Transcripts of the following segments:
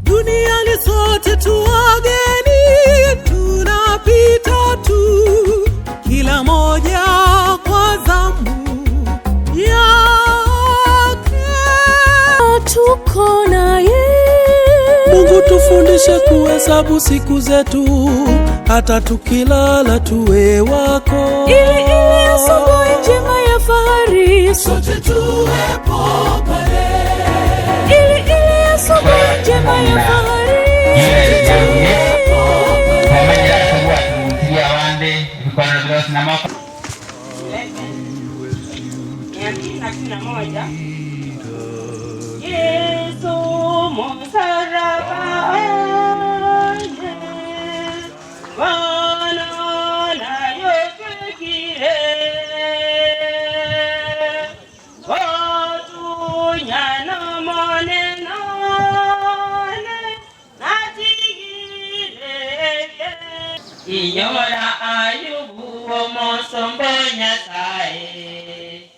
Duniani sote tu wageni, tunapita tu, kila moja kwa zamu yake. Tuko naye. Mungu tufundishe kuhesabu siku zetu, hata tukilala tuwe wako. Ili ile asubuhi njema ya fahari, Sote tuwepo pale. ili ile asubuhi njema ya fahari. 211. Yesu msalaba aye, Bwana nayofikire, Otunyana monene natigire. Inyora Ayubu omosomba o Nyasae,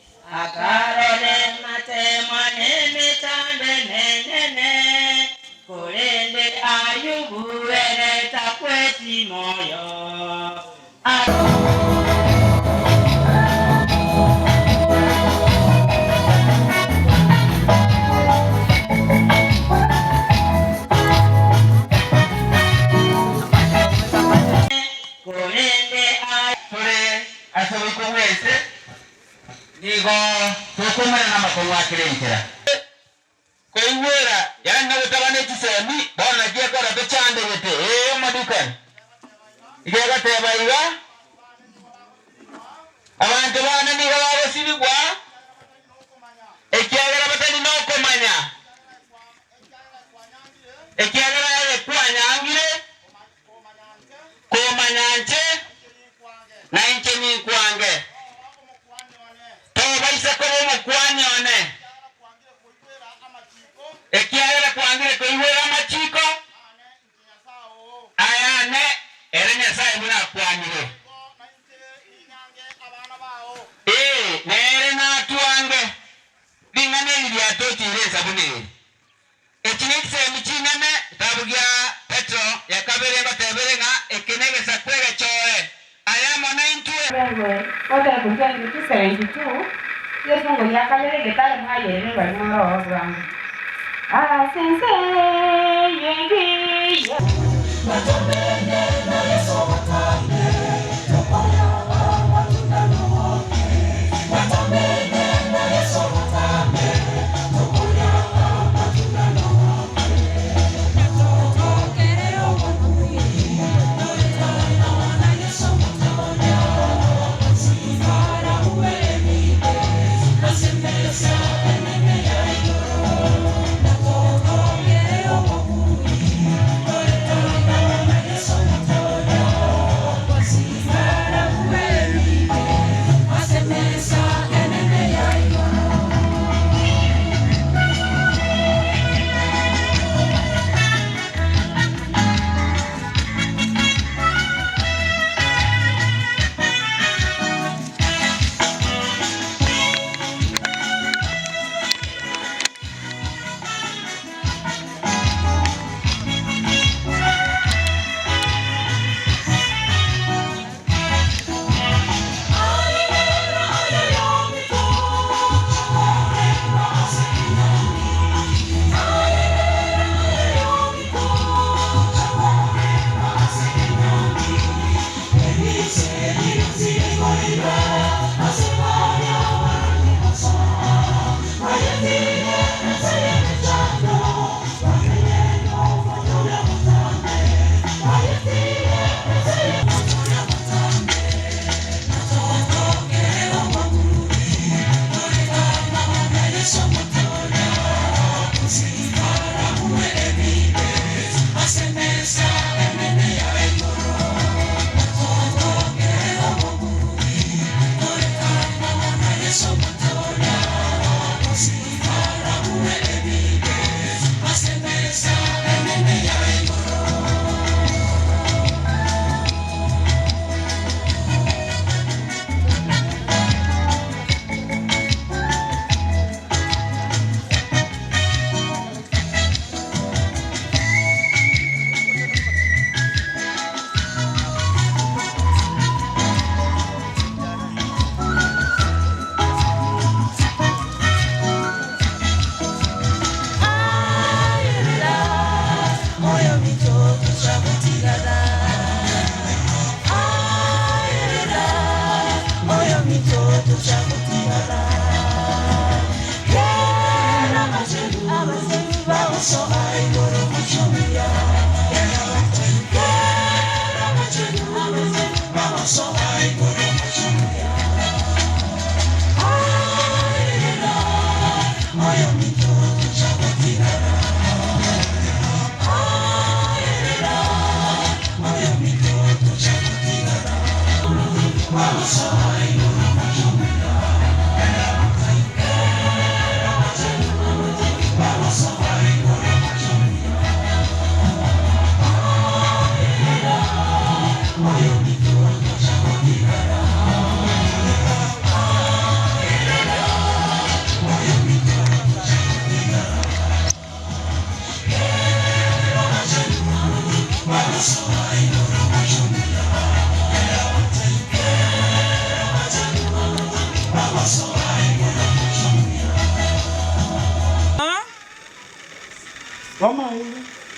akarora ematemwa nemechando emenene, korende Ayubu ere takweti moyo. Korende Tore ase oboiko bw'ense nigo tokoumerana namakong'u a kera enchera. Koigwera, yaani nagotaba ne chisemi, bono naki ekora tochandegete. Ee, omodikoni. Iga egoteba iga, Abanto bane nigo bagosibigwa, ekiagera batari nokomanya, ekiagera aye kwanyangire komanya inche, na inche ninkwange. Tobaisa koba omokuani one, ekiagera kwangire koigwera amachiko aya ane, ere Nyasae buna akwanire. Ee, nere natwange. Ring'ana eri riatocheire esabuni eye. Echi nechisemi chinene, etabu gia Petro ya kabere ngotebere ng'a eke negesaku egechoe, aye amo naintwe.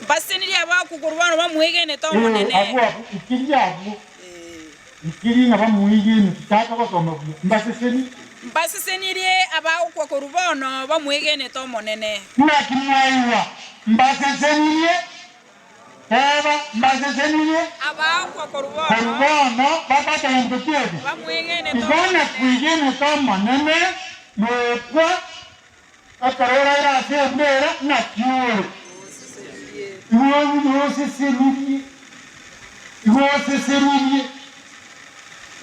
Mbasesenirie abakwa korwa bono bamwegenete Omonene. Abwo abwo, ikiri abwo, ikiri ng'a bamwegenete, chaka gosoma buya, mbaseseni. Mbasesenirie abagokwa korwa bono bamwegenete Omonene. Naki mwaigwa, mbasesenirie, teba, mbasesenirie. Abagokwa korwa bono. Korwa bono babwate gento ki eke? Bamwegenete Igo Omonene. nakwegenete Omonene, nokwa Ekero oraire ase embeera, naki ore? Igo osesenirie, igo osesenirie.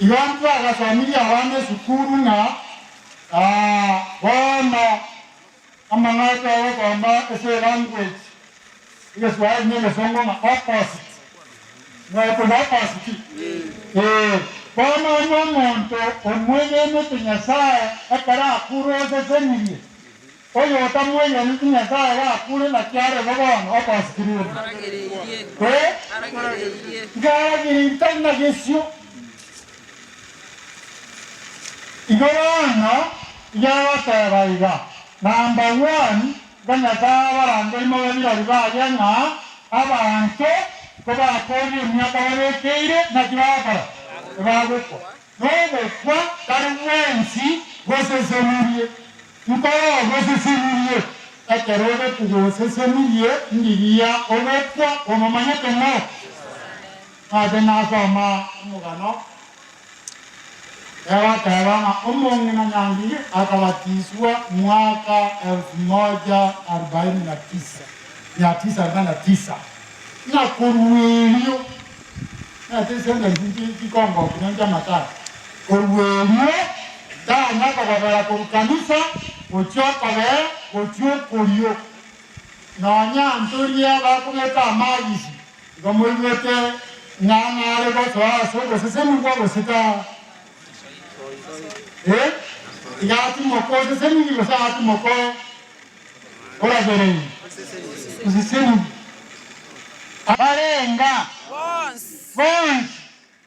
Igo ntwagasomirie abana esukuru ng'a bono amang'ana twagosoma ase elanguage, egeswahili na egesongo ng'a opposite. Mwaetete opposite? Ee. Bono onye omonto omwegenete Nyasae ekero akure osesenirie, oyo otamwegeneti Nyasae gakure naki are bo bono opposite rende? Ee. Iga aragereirie tari na gesio. Igo bono iga agoteba iga, Number one, Igo Nyasae abarangerie mobe birori baye ng'a abanto kobakoria emiaka babekeire, naki bagokora? Ebagokwa. Nogokwa tari bwensi gosesenirie, nkoro gosesenirie. Ekero ogokwa gosesenirie, ndiria ogokwa omomanyete ng'o? Nache nasoma omogano. Egateba ng'a omong'ina Nyangige akabatiswa mwaka elfu moja arubaini na tisa, mia tisa arubaini na tisa, ng'a korwa erio, ng'a chisentence chikongoki nonye chi'amatanga, korwa erio tanya kogobera korwa kanisa gochia okobee gochia okorio, nonya ntoria bakobeka amagisi. Igo moigwete ng'a nare gosoa ase ogosesenigwa gose ta? Ee, iga atimoka osesenigwe gose atimoka oragereiri? Osesenigwe. Barenga Bonsi bonsi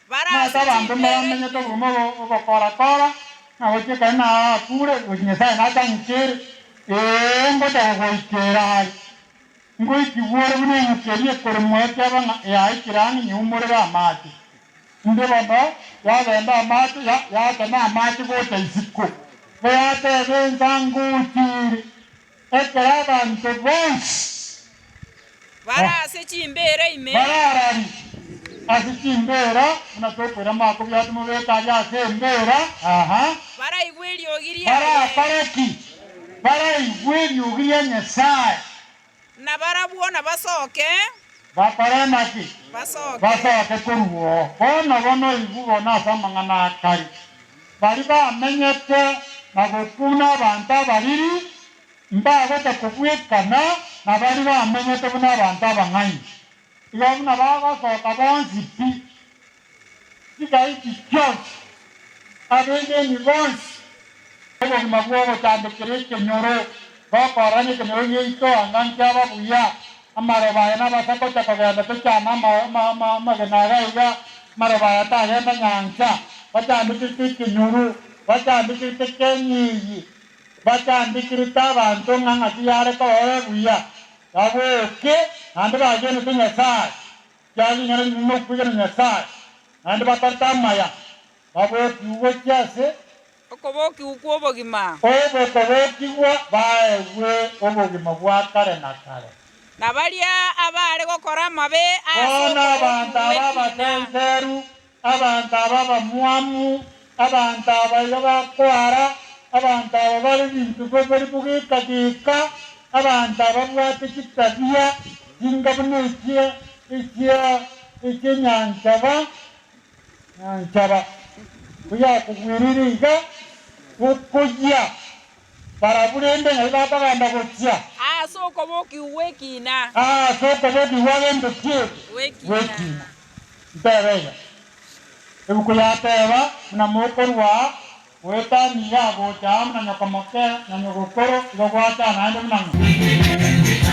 bare Nase ase abanto chimbeera mbamenyete obogima obo ogokora-kora, na gochia ekero naakure, gochia Nyasae nachanchere, ee, ngocha gogoikera aye. Ngoikigwe ore buna eng'uki eria ekoremwa ekiaba ng'a yaikire ang'e nyeumorere amache. Inde bono yagenda amache, yatema amache gocha isiko, boyatebe ensa ngochiire, ekero abanto bonsi Bare ase chimbeera ime. Bararari ase chimbeera, buna tokoira amakubi atimobeke aria ase embeera, aha. Baraigwe eriogi riaye. Barakore ki? Baraigwe eriogi ria Nyasae. Na barabwo nabasoke. Bakore naki? Basoke. Basoke korwa oo. Bono bono oigwe bono ase amang'ana a kare, baria bamenyete na gokuna abanto abariri, Mbagocha kobwekana na baria bamenyete buna abanto abang'aini, igo buna bagosoka bonsi pi, chigaiti chionsi, abegeni bonsi, obogima bw'ogochandekera ekenyoro, gokorania ekenyoro giaito anga nkiaba buya, amaroba aya nabasa gocha kogenda tochame amagena iga iga, amaroba aya tagenda nyancha, bachandekerete ekenyoro, bachandekerete keng'iyi. Bachandikirite abanto ng'a ng'aki yare koba buya, baboke, naende bagenete Nyasae, ekiagera ring'ana riria nokwegena Nyasae, naende bakorete amaya, babokigwe gochia ase. Okobokigwa kw'obogima. Obokobokigwa baegwe obogima bwa kare na kare. Na baria abaare gokora amabe ase Bono abanto okobokigwa aba gw'ekina. abatenseru Abanto aba abamwamu, abanto aba iga bakwara, abanto aba bare ebinto bibere bogeka-geka, abanto aba babwate chitabia chinga buna echie echia echi'enyanchaba, nyanchaba, koyakogwerire iga, gokoyia, barabwo rende ng'ai bakogenda gochia? Ase okobokigwa gw'ekina. Ase okobokigwa gento ki eke? Gw'ekina. Ntebe iga, Ebuku yateba, Buna mokorua aa, goetania iga gocha aa buna nyoko moke na nyogokoro, igo gwacha aa naende buna ng'o.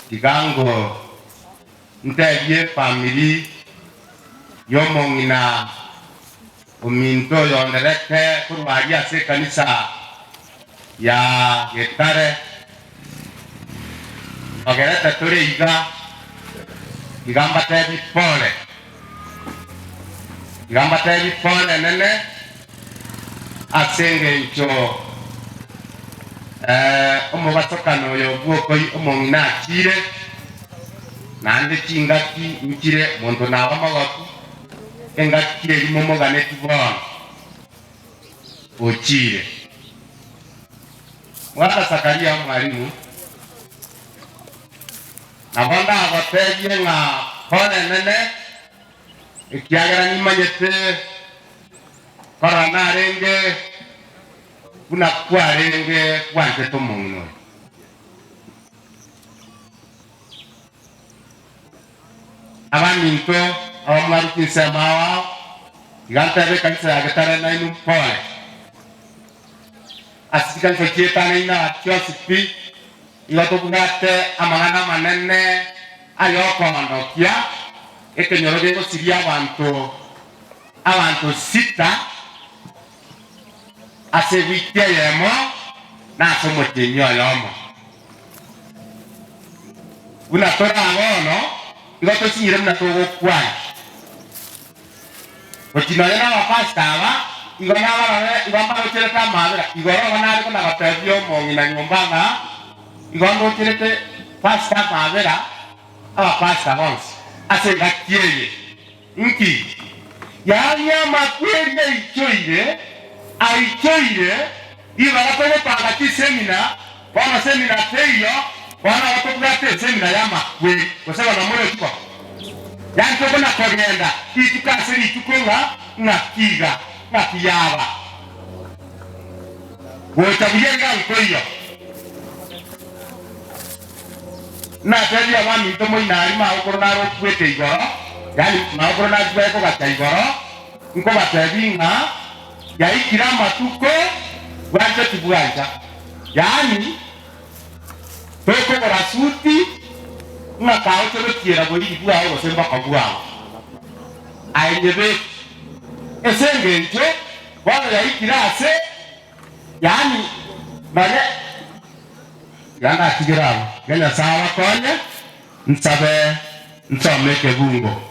Tiga ngo ntebie efamiri y'omong'ina ominto oyonderete korwa aria ase ekanisa ya Getare, ogerete tore iga, tiga mbatebie pole, tiga mbatebie pole enene ase engencho omobasokano oyo bw'okoi omong'ina achiire, naende chingaki nchire monto naba mogotu, engaki eria momoganeti bono ochiire. Bwana Zakaria omwalimu, nabo ndagotebie ng'a pole enene, ekiagera nimanyete Korora narenge buna kwarenge gwanchete omong'ina oyo. Abaminto abamwaru chinsemo ao ao, tiga ntebe ekanisa ya Getare nainwe mpore. Ase chikanisa chietanaine aa chionsi pi, igo tobwate amang'ana amanene ay'okoondokia ekenyoro gegosiria abanto Abanto sita ase ewiki eyemo na ase omotienyi oyomo. Buna tore aa bono, igo tosinyire buna togokwana. Gochia nonya nabapastor aba, igo nabarore igo mbarocherete amabera. Igoro igo nare kona gotebia omong'ina nyomba ng'a igo ndocherete pastor amabera, abapastor bonsi ase engaki eye. Nki? Yaani amakweri aichoire, aichoire, ribaga togopanga chisemina, bono semina teiyo, bono nabo tobwate esemina y'amakweri, gose bono morochi bo? Yaani tokona kogenda rituko ase rituko ng'a ng'aki iga, ng'aki yaba. Gocha buya iga nkoiyo. Natebie abaminto moino aria magokoro nare okwete igoro, yaani magokoro nachia kogacha igoro, nkobatebia ng'a yaikire amatuko bwancha tibwancha, yaani tokogora suti ng'a kaoche gochiera boriri bwao gose mboko bwao. Aye nyebeke ase engencho bono yaikire ase, yaani nonye. Iga ndatigere abwo, iga Nyasae abakonye, nsabe nsome ekebungo.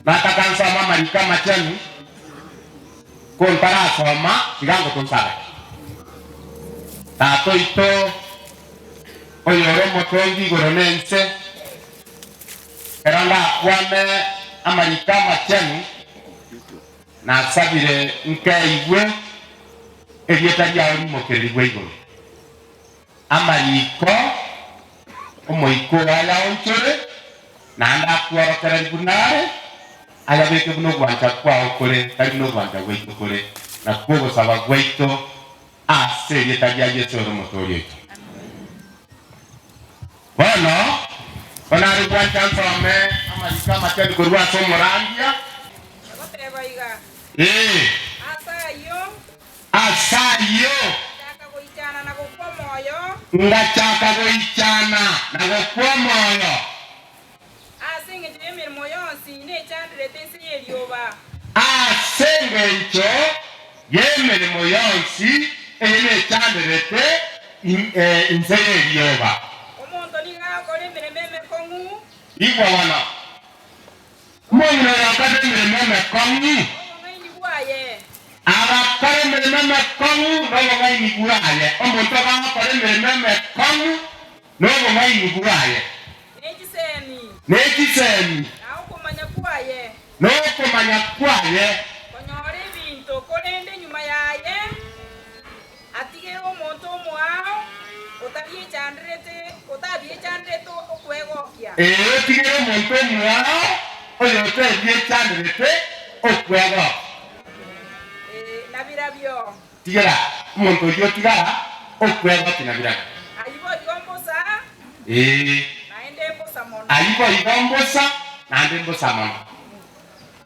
Nataka nsome amariko amachenu, ko ntarasoma tiga ngotonsabe. Tata oito oyore omotongi igoro na ense, ekero ndakwane amariko amachenu, nasabire nkeigwe erieta riao rimokererigwe igoro. Amariko, omoika oyo ayaonchore, naende akworokererie buna are, ayabeke buna ogwancha kwao kore, tari buna ogwancha gwaito kore, nakwo ogosaba gwaito ase erieta ria Yeso ore Omotooria oito. Bono, konare gwancha nsome amariko amachenu korwa ase omorandia. Agoteba iga, Ee. Ase ayio. Ase ayio. Ngachaka goichana na gokwa omoyo. Ngachaka goichana na gokwa omoyo. Ase engencho y'emeremo yonsi nechanderete inse y'erioba. Ase engencho y'emeremo yonsi eye nechanderete inse y'erioba. Omonto nigo agokora emeremo emekong'u. Igwa bono, Omong'ina oyo akore emeremo emekong'u. Obong'aini bwaye. Agakora emeremo emekong'u nobong'aini bwaye. Omonto ogakora emeremo emekong'u nobong'aini bwaye. Ne chisemi. Ne chisemi. Na okomanya kwaye. Na okomanya kwaye. Konyora ebinto, korende nyuma yaye atigere omonto omoao otariechanderete otabiechanderete okwegokia. Ee, otigere omonto omoao oyotabiechanderete okwegokia. Ee, na birabio. Tigera omonto oyio otigara okwegokia na birabio. Ayio boigo mbosa. Ee. Naende mbosa mono. Ayio boigo mbosa, naende mbosa mono.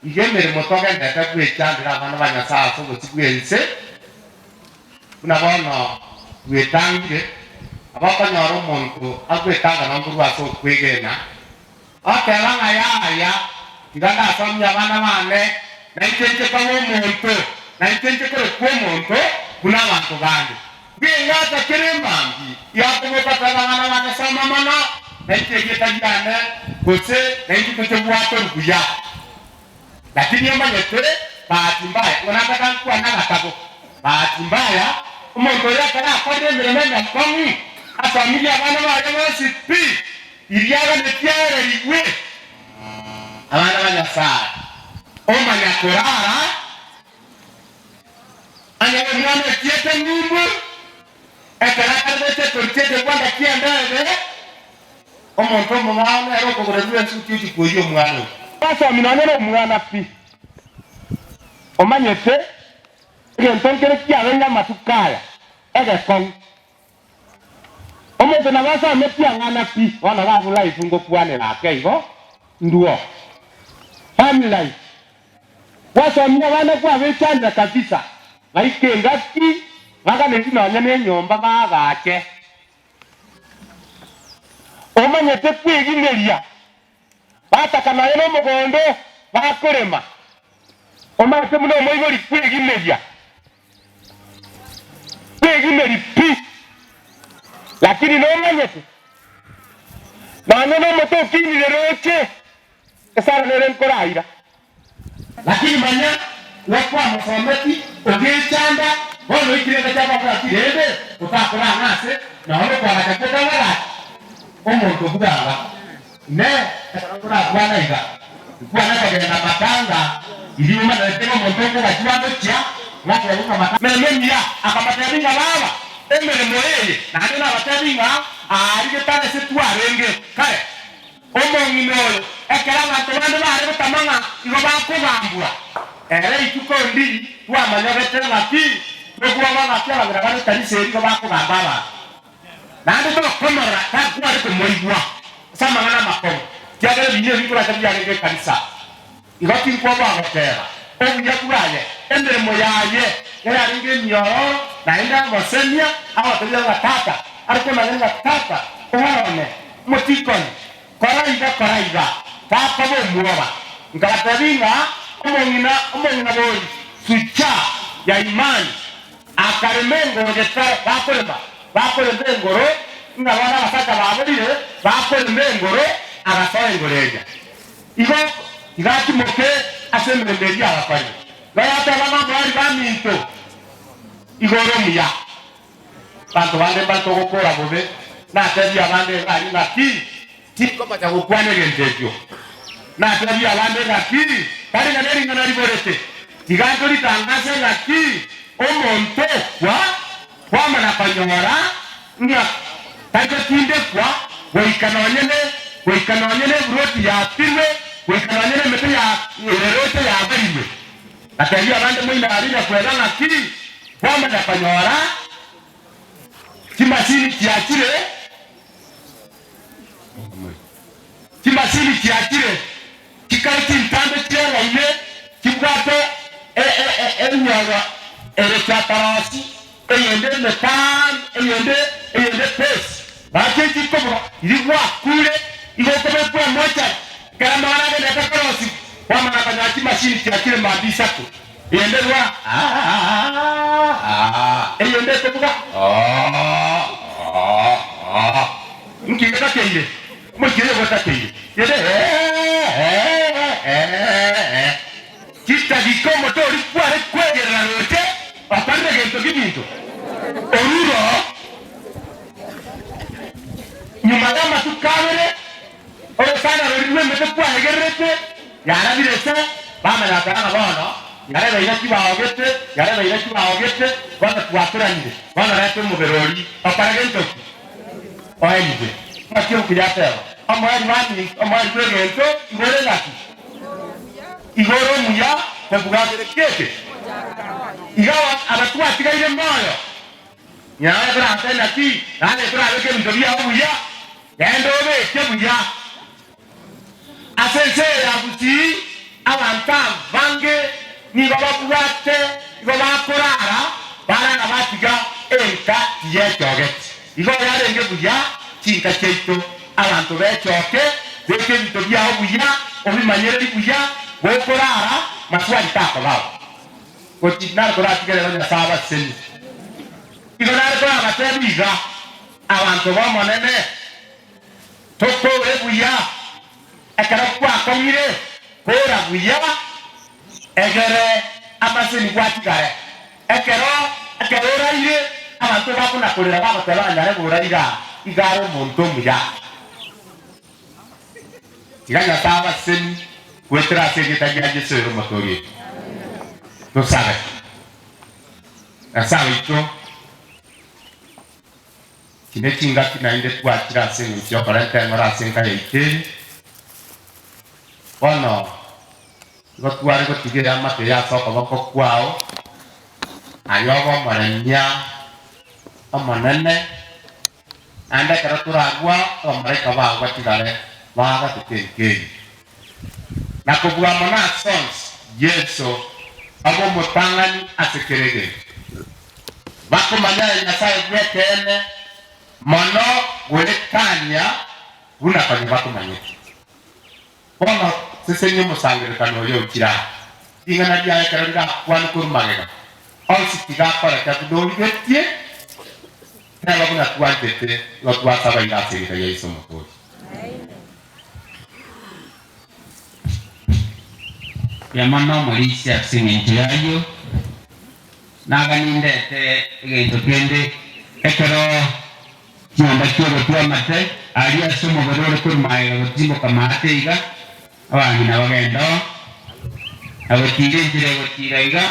Iga emeremo togenderete gwechandera abana ba Nyasae ase obosio bw'ense, buna bono bwetangire, abakonyora omonto agwetanga nonye korwa ase okwegena, oteba ng'a yaya, tiga ndasomie abana bane, na inche inche koba omonto, na inche inche korokwa omonto buna abanto bande. Bw'eng'ata kera emambia, yakoboka teba abana bane soma mono, na inche erieta riane, gose na intwe toche gwatorwa buya. Lakini omanyete, bahati mbaya, igo nataka nkwane agatabo, bahati mbaya, omonto oyo ekero akorire emeremo emekong'u, asomirie abana baye bonsi pi, riria aganetie aererigwe, abana ba Nyasae, omanya korara, Anyore omwana ochiete ng'umbu, ekero akarebetie korusia ekegwanda ki'endebe, omonto omong'ao nere okogora esuti ochia koyia omwana oyio. Basomi nonya nomwana pi, omanyete egento nkere kiabeire amatuko aya, egekong'u. Omonto nabo asometie ang'ana pi, bono babu life ngokwanera ake igo, nduo. Family life. Gwasomia abana kwabechandera kabisa, baike engaki baganetie nonya nenyomba baagache. Omanyete kwegimeria, bataka nonya nomogondo bakorema. Omanyete buna omoibori kwegimeria, kwegimeria pi, lakini nomanyete nonya nomote okinire roche, Esara nere nkoraira. Lakini manya, gwakwamosometi, ogechanda, bono oikire engaki abakora ki? Rende otakora ang'e ase nonya okoagacha kotang'agachi omonto bwanga. Inee! Ekero nkorakwana iga, nkwane kogenda matanga, riria omanete ng'a omonto okogachwa agochia, ng'atebe ng'a matanga. Meremo emiya, akabatebia ng'a baba, emeremo eye, naende nabatebie ng'a aaria getare ase twarenge kare. Omong'ina oyo, ekero abanto bande baare gotama ng'a igo bakogambwa, ere rituko ndiri twamanyogete ng'aki tobwoba ng'aki abang'ina bare ekanisa eri igo bakogamba abanto. Naende tokomorora takware komoigwa ase amang'ana amakong'u, ekiagera ebiina ebi nkoracha biarenge ekanisa. Igo tinkwoboa goteba, Obuya bwaye, emeremo yaye neyarenge emiororo, naende agosemia, agotebia ng'a Tata, are komanya ng'a Tata one omotikoni, kora iga, kora iga, takoba omwoba. Nkabatebia ng'a omong'ina, omong'ina bori, sucha ya imani, akarema engoro getare, bakorema, bakorema engoro, ng'a bono abasacha baborire, bakorema engoro, agasoa engoro eria. Igo. Tiga atimoke ase emeremo eria agakorire. Igo yateba ng'a omorwari baminto igo ore omuya. Abanto bande mbare togokora bobe, natebie abande iga aria ng'a ki, tinkobacha gokwana egento ekio. Natebie abande ng'a ki, tari ng'a nering'ana riborete, tiga ntoritangase ng'a ki, omonto okwa kwamana konyora ng'a tari gotindekwa goika nonye ne goika nonye neburoti yatirwe, goika nonye nemete ya ereroche yabarirwe. Gatebia abande moino aria nyakweba ng'a ki, kwamanya konyora chimasini chiachire, chimasini chiachire chikare chintambe chieng'aine chibwate emioro ere chiatarosi, eyende emetambe, eyende eyende pesi. Gaki chikobuga riria gwakure igo okobekwa emochari, ekero amang'ana agenderete korosigwa, kwamanya konyora chimashini chiachire mambia isato, eyende rwa aah, eyende ekobuga aah, nki getakeire? Omochie oyo gotakeire, eyende eeh, chitagika omote oria kware kwegerera roche okorire gento kiminto orure oo. Nyuma y'amatuko abere, orosana roria rw'emete kwaegererete yarabire se, bamanya bakora ng'a bono yarebeire chibaogete, yarebeire chibaogete, bono twaturanire, bono reta omobere oria okore gento ki? Oenigwe. Ng'aki ebuku yateba, Omoerio bw'aminto, omoerio bw'egento igo ore ng'aki? Igo ore omuya kobua ki eke? Iga aba twatigaire moyo, Nyasae torantebie naki, naende torabeke ebinto biao buya, genda obeke buya. Ase ense eye ya Gusii abanto abange nigo babwate igo bakorara barara batiga enka tiyechogeti. Igo yarenge buya chinka chiaito abanto bechoke, beka ebinto biao buya, obimanyereri buya, gokorara maswali takobao. Gochi nare koratigerera Nyasae abaseni. Igo nare korabatebie iga, Abanto b'Omonene, tokore buya ekero gwakong'ire, kora buya egere amaseni gwatigare. Ekero ekero oraire, abanto bakonakorera bagoteba ng'a nyarebe oraire aa, iga are omonto omuya. Tiga Nyasae abaseni goetera ase erieta ria Yeso ere Omotoori oito. Tosabe. Nyasae oito, chinde chingaki naende twachire ase engencho y'okorenta eng'ora ase enka yaito eye. Bono igo tware gotiga eamate eye ase okoboko kwao, aye obe omoremia omonene. Naende ekero torarue abamalaika bao batigare bagatete enka eye. Na kobua mono ase onsi, Yeso abe omotang'ani ase kera egento. Bakomanya aye Nyasae bw'ekeene mono goetania buna konya bakomanyete. Bono sesenia omosangererekano oyo ochire aa, ring'ana riaye ekero rirakwane korwa magega, onsi tiga akoreke buna origetie, teba buna twanchete, igo twasaba iga ase erieta ria Yeso Omotoori. Mbuya mono omorisia ase engencho y'ayio, naga nindete egento kende ekero Chinyomba chi'ogotwa amate aria ase omobere ore korwa magega gotimboka maate iga, abang'ina bagenda oo, na gotiira enchera egotiira iga,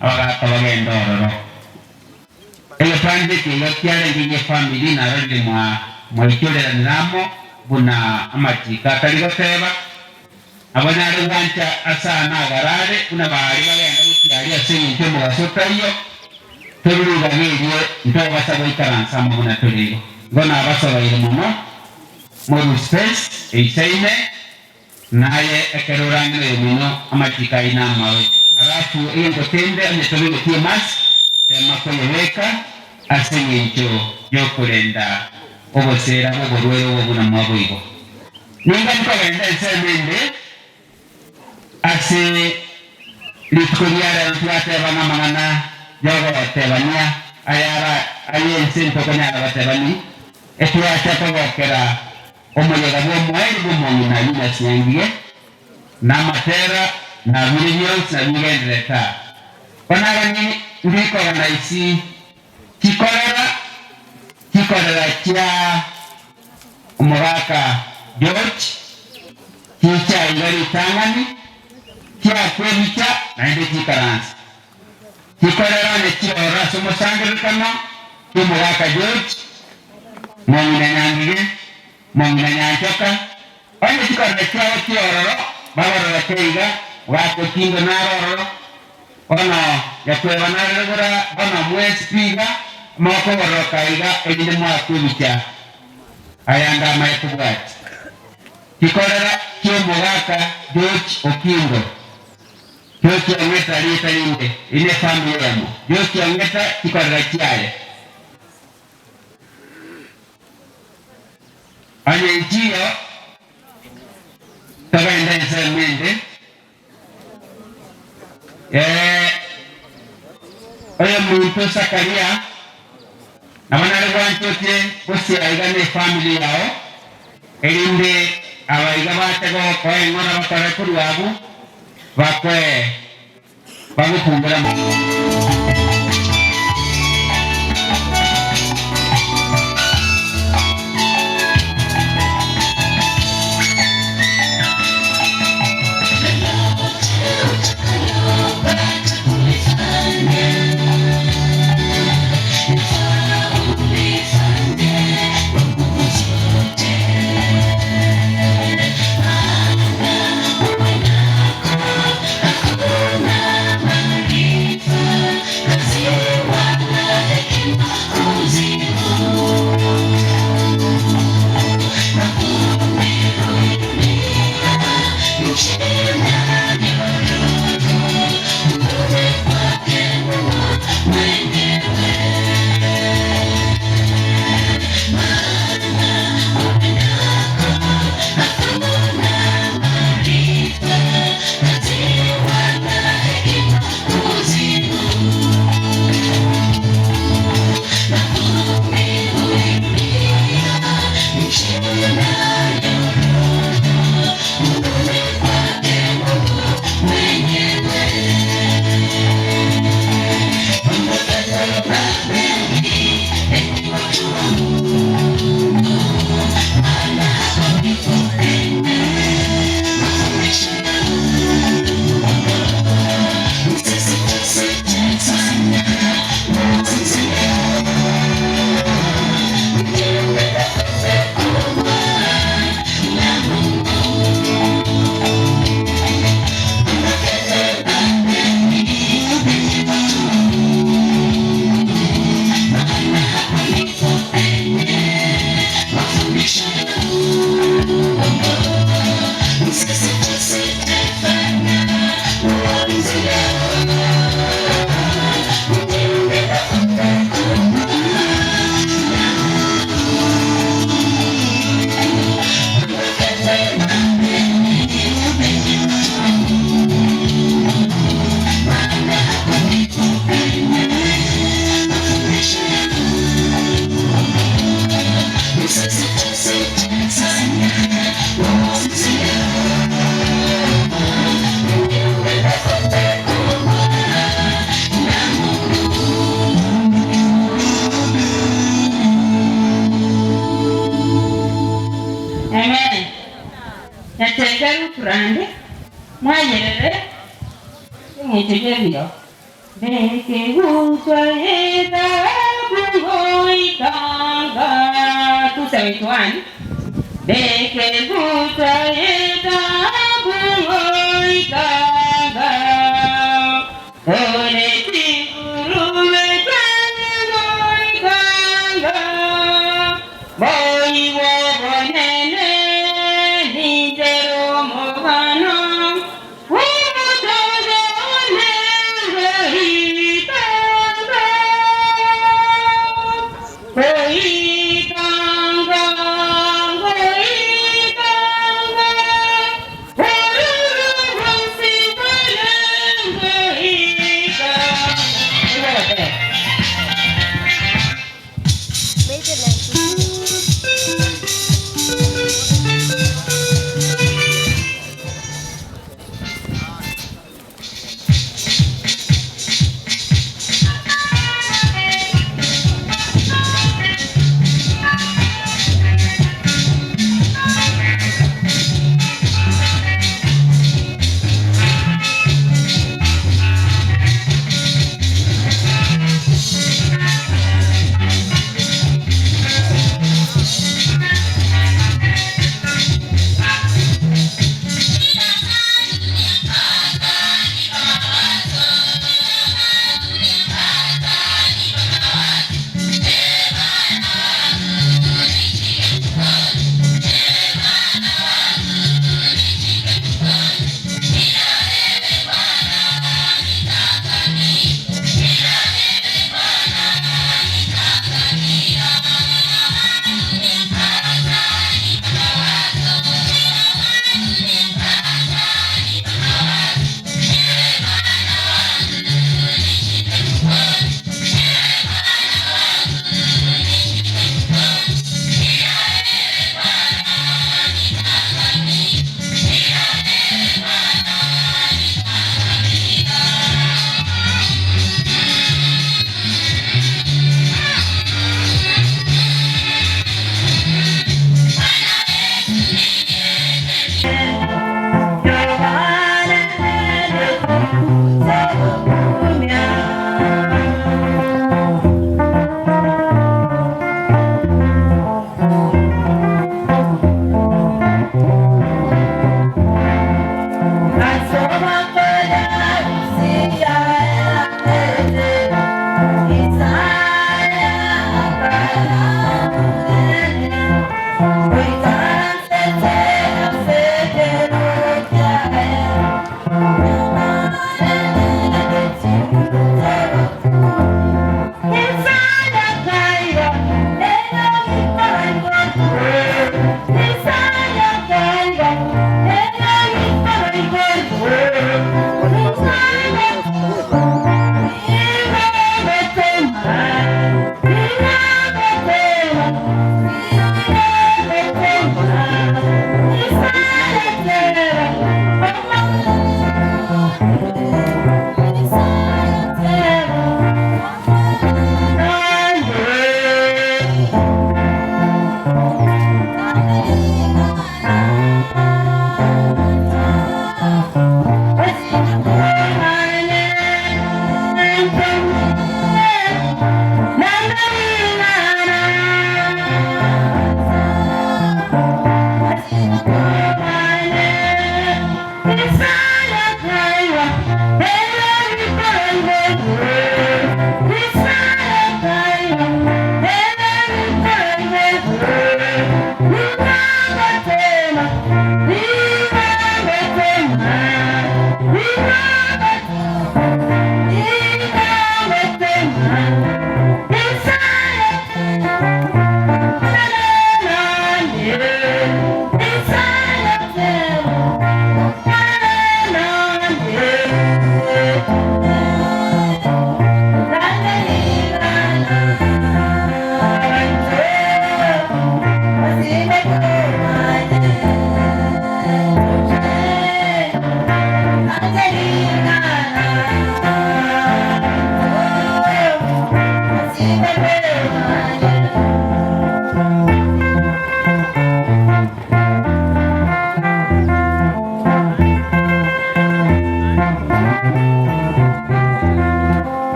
abagaaka bagenda ororo. Egepande eke iga kiarenge gi'efamiri narorire mwa mwaichoreranire amo buna amachiko atari goteba, Nabo nare gwancha ase aa nagarare buna baria bagenda gochia aria ase engencho y'omogaso otaiyo, torure ribaga erio ntobasa goikaransa amo buna tore igo. Igo nabasobeire mono, morue space eisaine, naye ekero orang'ina oyomino amachiko aino amabe. Alafu egento kende onye tobegeti emask, tema koyebeka ase engencho y'okorenda oboseera bw'oborwaire obo buna mwaboigwa. Ninga nkogenda ensemo ende ase rituko ria rero twatebana amang'ana y'ogotebania ayara ay'ense ntokonyara gotebani, etwacha kogokera omoyega bw'omoerio bw'omong'ina Yudas Nyangige. Na amatera na biria bionsi na bigendererete aa. Bono abanyene ndikogenda isi chikorera chikorera chia omogaka George chichaiga ritang'ani chiakwa ebicha naende chikaransa. Chikorera onye chiororo ase omosangererekano ki'omogaka George, mong'ina Nyangige, Mong'ina Nyanchoka, onye chikorera chiao chiororo bagorora keiga, bwate chindo naro ororo, bono nyakweba narere bora bono mwensi pi iga mokogororoka iga erinde mwakwe ebicha ayande amaye kobwatia. Chikorera chi'omogaka George Okindo, George Ong'eta rieta rinde, eri nefamiri eyemo, George Ong'eta chikorera chiaye. Onye inchiyo, togende ensemo ende. Eh, oyominto Zakaria, nabo nare gwanchotie gosia iga ne efamiri yao, erinde aba iga bache gokoa eng'ora bakore korwa abwo, bakoe bagokumbera. Amen. Nyachenge Ruth mwayerere eng'encho y'ebiro. Bekeguswa ethahabu goikanga 271 Bekeguswa ethahabu goikanga Ore chingurube goikanga Boigo bonene ninjero omogano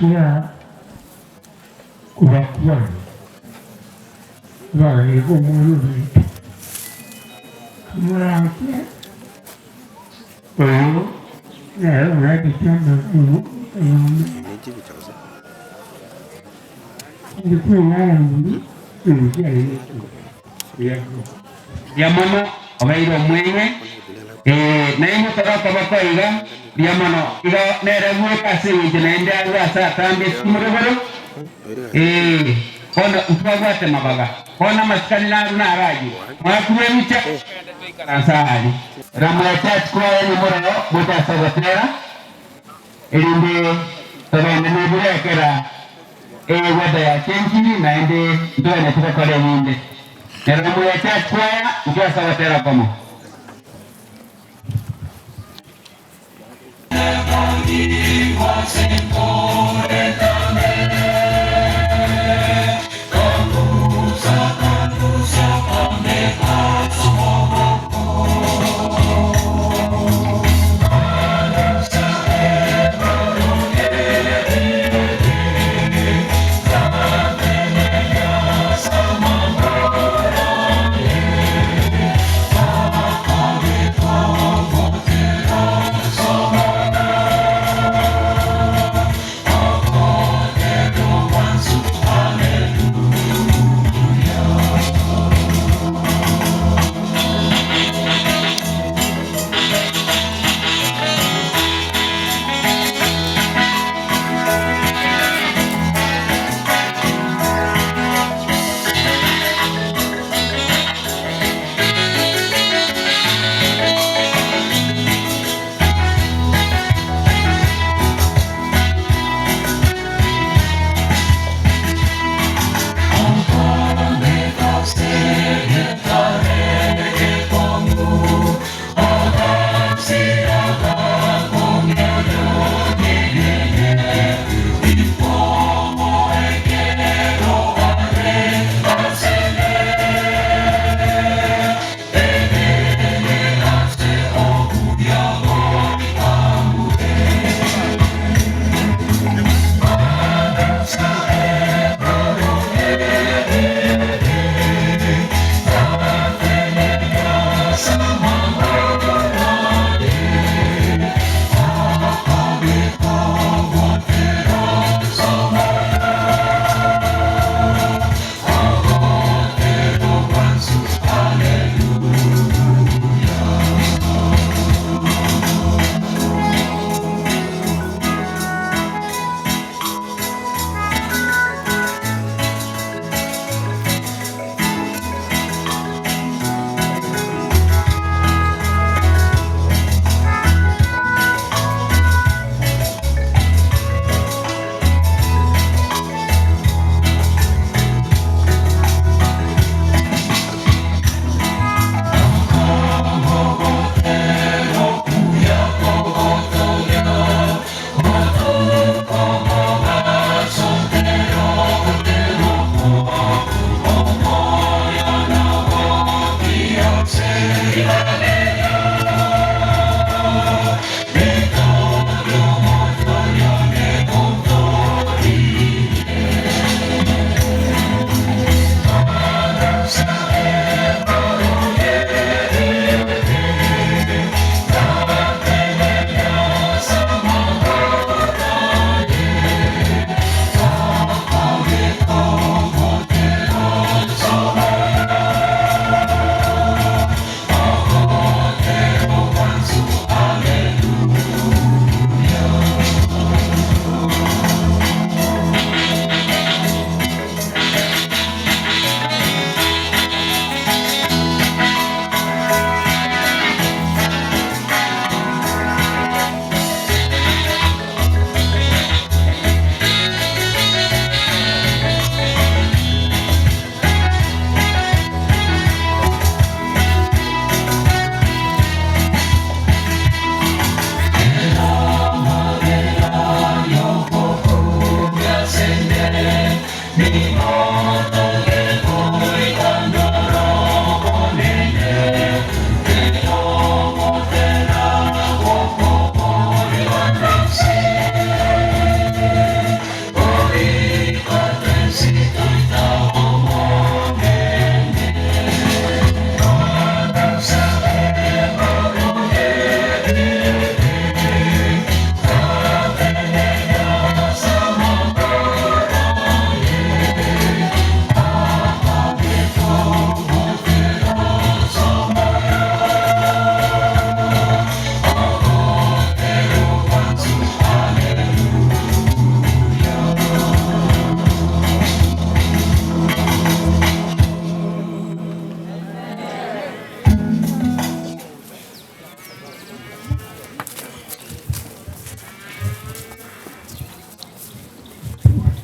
Nachire aa kobakwana, bagaika omwana ominto, Moranche oyo nere oretete amang'ana. Mbuya mono, obeire omweng'e, ee, nainwe torokoba koiga, mbuya mono. Igo nere bweka ase engencho naende agwo ase atambe esiko rogoro, ee, bono ntwabwate mabaga. Bono amasikani narwo naro ayio, mwakurwa ebicha, togende toikaranse aaria. Ramoete ase kwaya nyomororo gocha ase ogotera, erinde togende nebirekera eweather yachenchiri naende ntogende gokora ebinde. Nero moyeche ase kwaya inchuo ase ogotera okomo.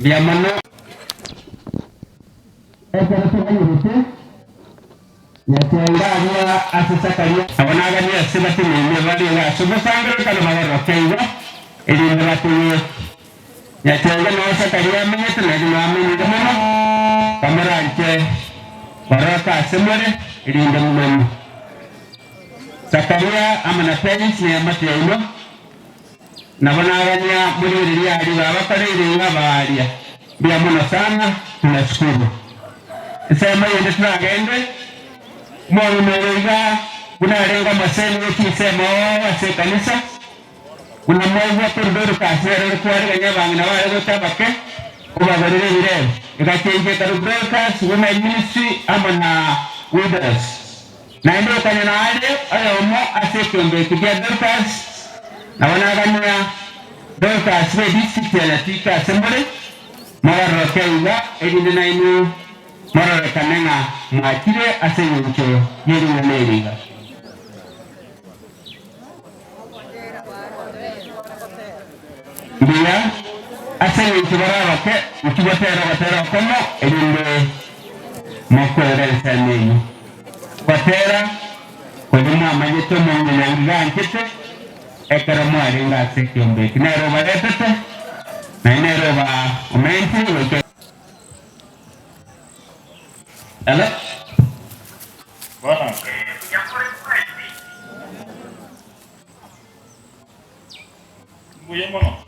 Mbuya mono. Ekero toganyerete Nyasae aria ase Zakaria. Abwo naganie ase batenenire barenge ase omosangererekano bagoroke igo, erinde bategwe. Nyasae nao Zakaria amenyete, naende noamenyire mono, bamoranche baroke ase more, erinde momanye. Zakaria amo na Perisi na eamate yaino, nabo nagania morigererie aria babakoreire iga baaria, Mbuya mono sana, tunashukuru. Ensemo yende toragende, omong'ina oyo iga buna arenge omosemi bwe chinsemo oo ase ekanisa, buna mwaigwa korwa Dorcas nere ore kwarigania abang'ina bare gocha abake, obagorere ebirebe. Egachenchia ekarwa Dorcas Women Ministry amo na Widows. Naende okanya nare oyomo ase ekeombe eke gia Dorcas, nabo nagania Dorcas bwe district ya Nyatike ase more, mobaroroke iga, erinde nainwe mororekane ng'a mwachire ase engencho ye ring'ana eri iga. Mbuya, ase engencho bare abake, inki gotera ogotera okomo, erinde mokwere ensemo eyio. Gotera koria mwamanyete omong'ina iga anchete ekero mwarenge ase ekeombe eki, nere obaretete, naende nere oba omentire goika. Hello? Bono. Mbuya mono.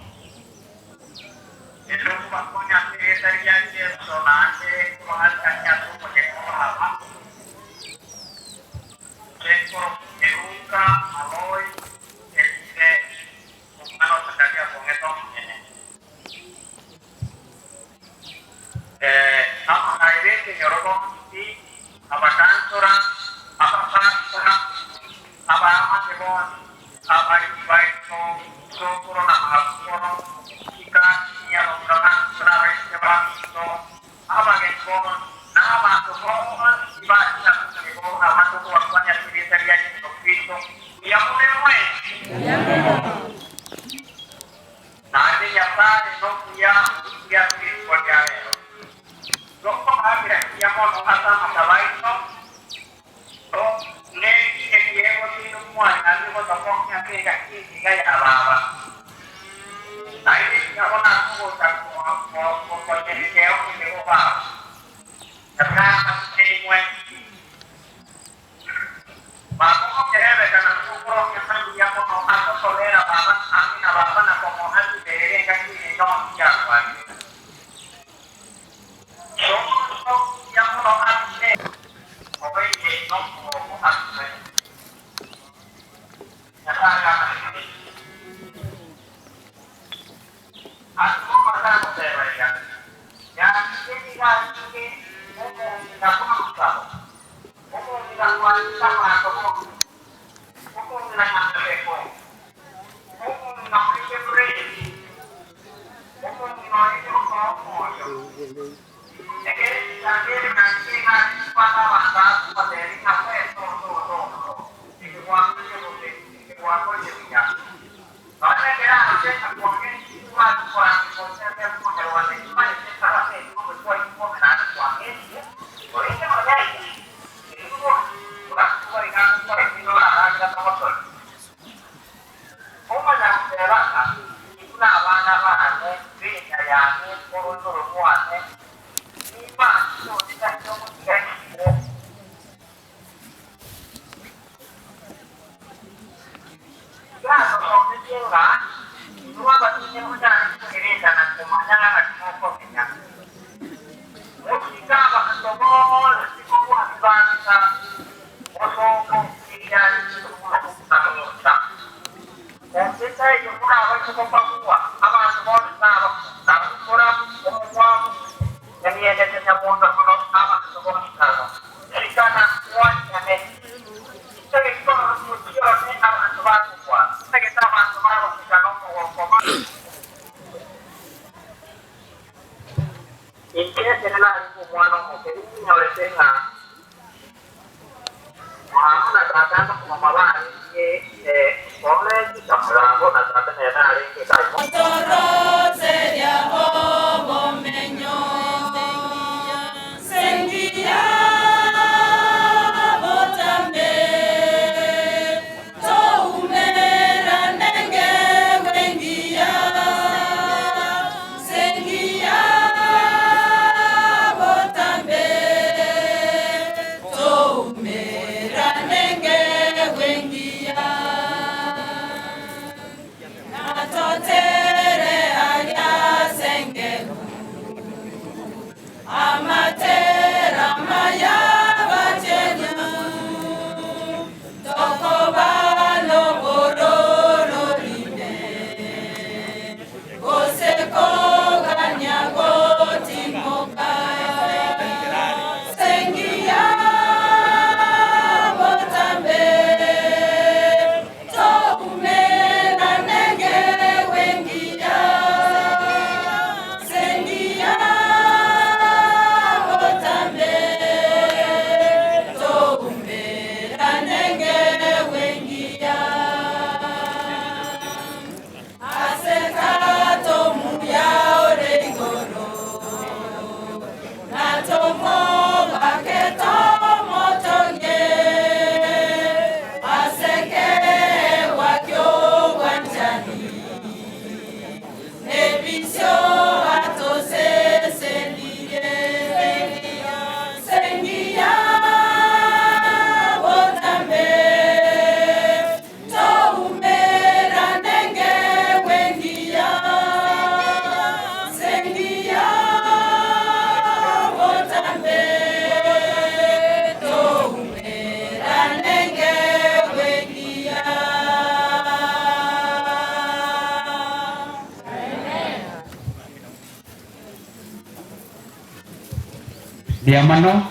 Mbuya mono,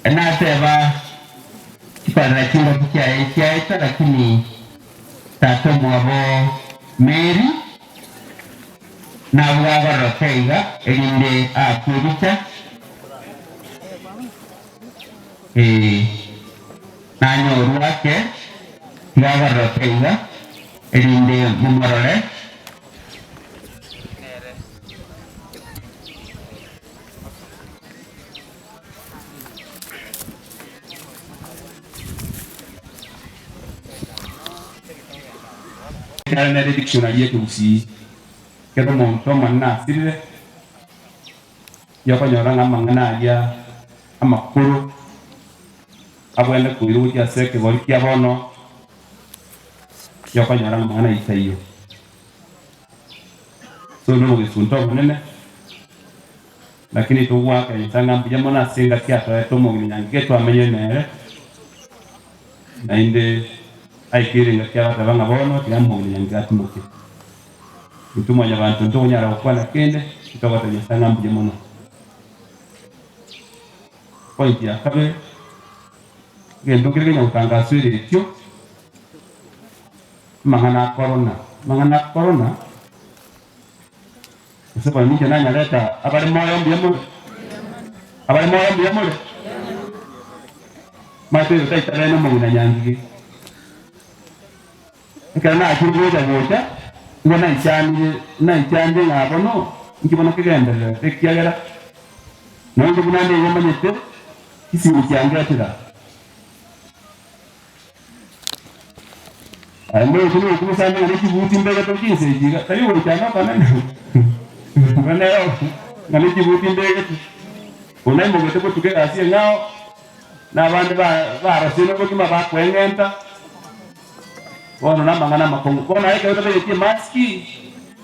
nateba chikorera chingaki chiaye chiaeta lakini tata omwabo Mary nabwo agororoka iga erinde aakwe ebicha eh, nanyorwe ake tiga agororoke iga erinde momorore. Ekero nere dictionary y'ekegusii, ekero omonto omonene asirire, yokonyora ng'a amang'ana aria amakoro abwenerete koirwa gochia ase ekegori kia bono, yokonyora ng'a amang'ana ayio taiyo. So nobogesunte obonene, lakini togoaka Nyasae ng'a mbuya mono ase engaki atoete omong'ina Nyangige twamenyire nere, naende aikire engaki agoteba ng'a bono tiga omong'ina Nyangige atimoke. Intwe mwanyabanto ntokonyara gokwana kende, ntogotebia Nyasae ng'a mbuya mono. Point ya kabere, egento nkere kenya gotangaswa eretio, Amang'ana a korona, amang'ana a korona, gose bono ninche nanyareta abare moyo mbuya more? Abare moyo mbuya more? Omanyete oyo taitabene omong'ina nyangige. Ekero nachire gocha gocha, nigo naichanire, naichanire ng'a bono, inki bono kegendererete ekiagera nonye buna nde igo omanyete, chisimi chiangetera. Aye moetu nokumosambia ng'a nechibuti mbegete chinsa echi iga, tari ogoichana okonene igo nero ng'a nechibuti mbegete. Buna imogete gotuka egasi eng'ao, na abande ba- barosire nobogima bakoeng'enta, bono namang'ana amakong'u. Bono aye ekero otabegeti emaski,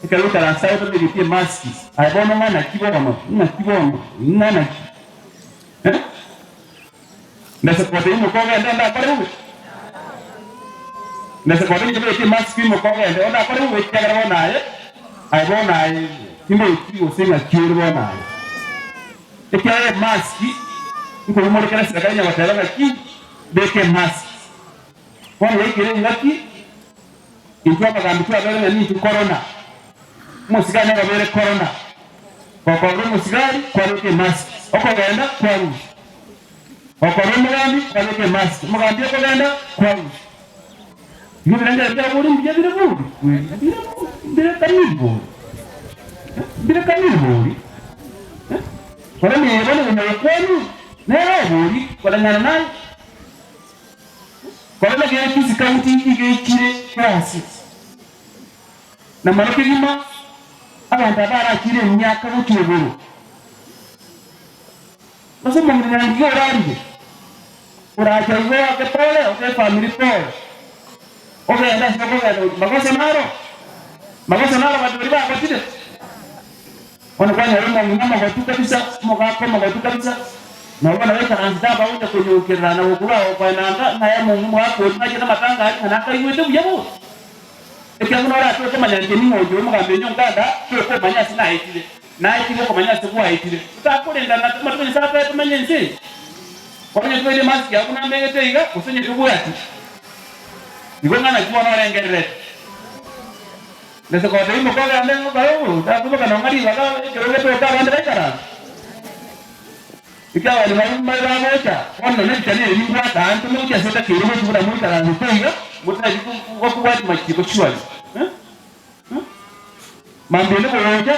ekero oikaranse aye otabegeti emaski, aye bono ng'a naki bono, ng'aki bono, ng'a naki eh? Ndase kobata imoka ogende onde akore bobe? Ndase kobata inche mbegete emask imoka ogende onde akore bobe ekiagera bono aye aye bono aye timbeti gose ng'aki ore bono aye. Ekiagera emask nkoimorekera serikali nyagoteba ng'aki beka emask. Bono yaikire engaki intwe abagambi twabere ng'a nintwe corona, omosigari nere obeire corona, gokorora omosigari kwabeka emask, okogenda kwarusia. Okorora omogambi kwabeka emask, omogambi okogenda kwarusia. Igo ebirengererio bia bori mbuya bire bori? Bire bire kamiri bori? Bire kamiri bori? Korende bono onye gokwanwa nere obori koreng'ana naye. Korende gere chisikaunti iga ichire ase, na mono kegima abanto aba barachire emiaka gochia igoro. Gose omong'ina nyangiya orarire, oracha igo oake pole, oke efamiri pole, ogende ase okogenda gochia magoso naro, magoso naro abanto baria bagotire. Bono kwanyora omong'ina omogotu kabisa, omogaka omogotu kabisa, na bono baikaransete abagocha konyukerera na gokurwa gokoenanga, ng'a aye omong'ina omogaka oyio nachete amatanga aria ng'a nakaigwete buya bono. Ekiagera buna oratoke komanya inche ning'o inche omogambi oino nkanda, toke omanye ase naetire, naetire okomanya ase gwaetire. Totakorendana amatuko Nyasae atoe tomenye ense eye. Bono onye tobeire emasiki yao buna mbegete iga, gose onye tobwati, igo ng'a naki bono orengererete. Nase gotebia mokogenda ngokora obobe, takoboka nonga ribaga ekero getoka abande baikaranse. Ekiagera baria mbare bagocha, bono nonya ebichani ebi nimbwate aa ntome gochia ase etakeire gochia buna moikaransete iga, motari gokobwatia machiko surely. Eh? Eh? Mambia ende kogocha,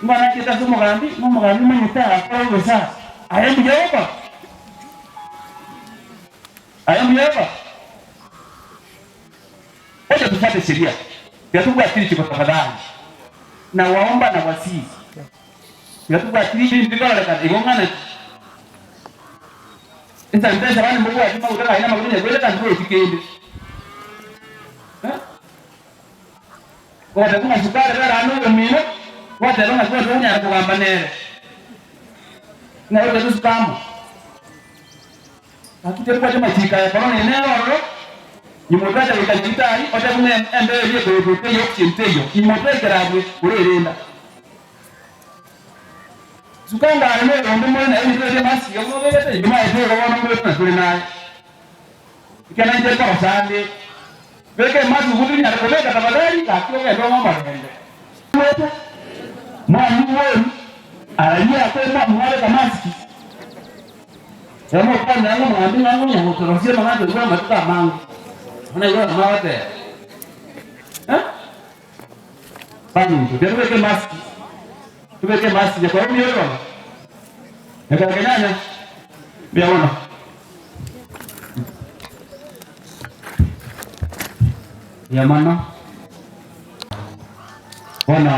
nigo nachete ase omogambi, ng'a omogambi omanyete akore bobe sana. Aye mbuya ogokora? Aye mbuya ogokora? Wacha tufuate sheria, tiga tobwati richiko tafadhali, na waomba na wasihi, tiga tobwati richiko mbikororekana igo ng'ana ki? Ensantesa abande mbobwati maguta gari namaguta onye kwete kanto bweti kende. Eh? Ogoteba ng'a sukari rero ande oyomino, gwateba ng'a twari tokonyara kogamba nere. Ng'a otebe sukamo. Gaki tebwati amachiko aya korona eye nere ororo, nyuma otacha goika nyagitari, otebe buna embeo eria ekoyotwa teiyo oxygen teiyo, nyuma otaikera abwe orerenda. Suka ngare noyonde more naye ebinto ebi emasiki iga mobegete, inche maete igo bono mbobe buna tore naye. Ekero nainche nkorosa ande, beka emasiki gose tonyare kobeka tafadhali, gaki ogende ong'e omorembe. Mwete, mwanyigwa oyu, araria ake mwabeka masiki. Ekero mokwanera ng'a omogambi ng'a ngonya gotorosia amang'ana toigwe amatuko amange, bono igo nabo agoteba. Eh? Baminto, tiga tobeke emasiki, tobeke emasiki nyakora mbuya ore bono? Nyakora kenyanya, mbuya mono. Mbuya mono. Bono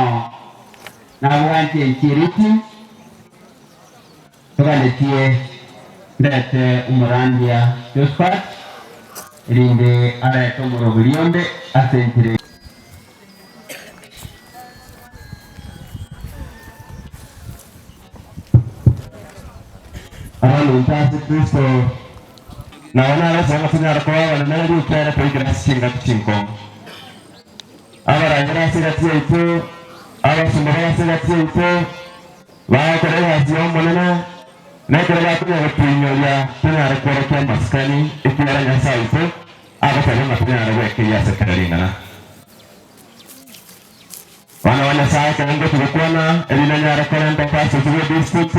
nabwanche enchiriti, toganetie ndete omorandia Josphat, erinde arete omoroberi onde ase enchera eye. Abaminto ase Kristo, nabo nagosaba ng'a tonyare koba abanene baria ekiagera twaikire ase chingaki chinkong'u. Abarangera ase egati yaito, abasomba bare ase egati yaito, bagokora egasi y'Omonene, na ekero bakonya gotoinyoria tonyare kworokia amasikani, ekiagera Nyasae oito agoteba ng'a tonyare gwekeyia ase kera ring'ana. Abana ba Nyasae, ekero ngochia gokwana, erinde nyare korenta pastor bwe district,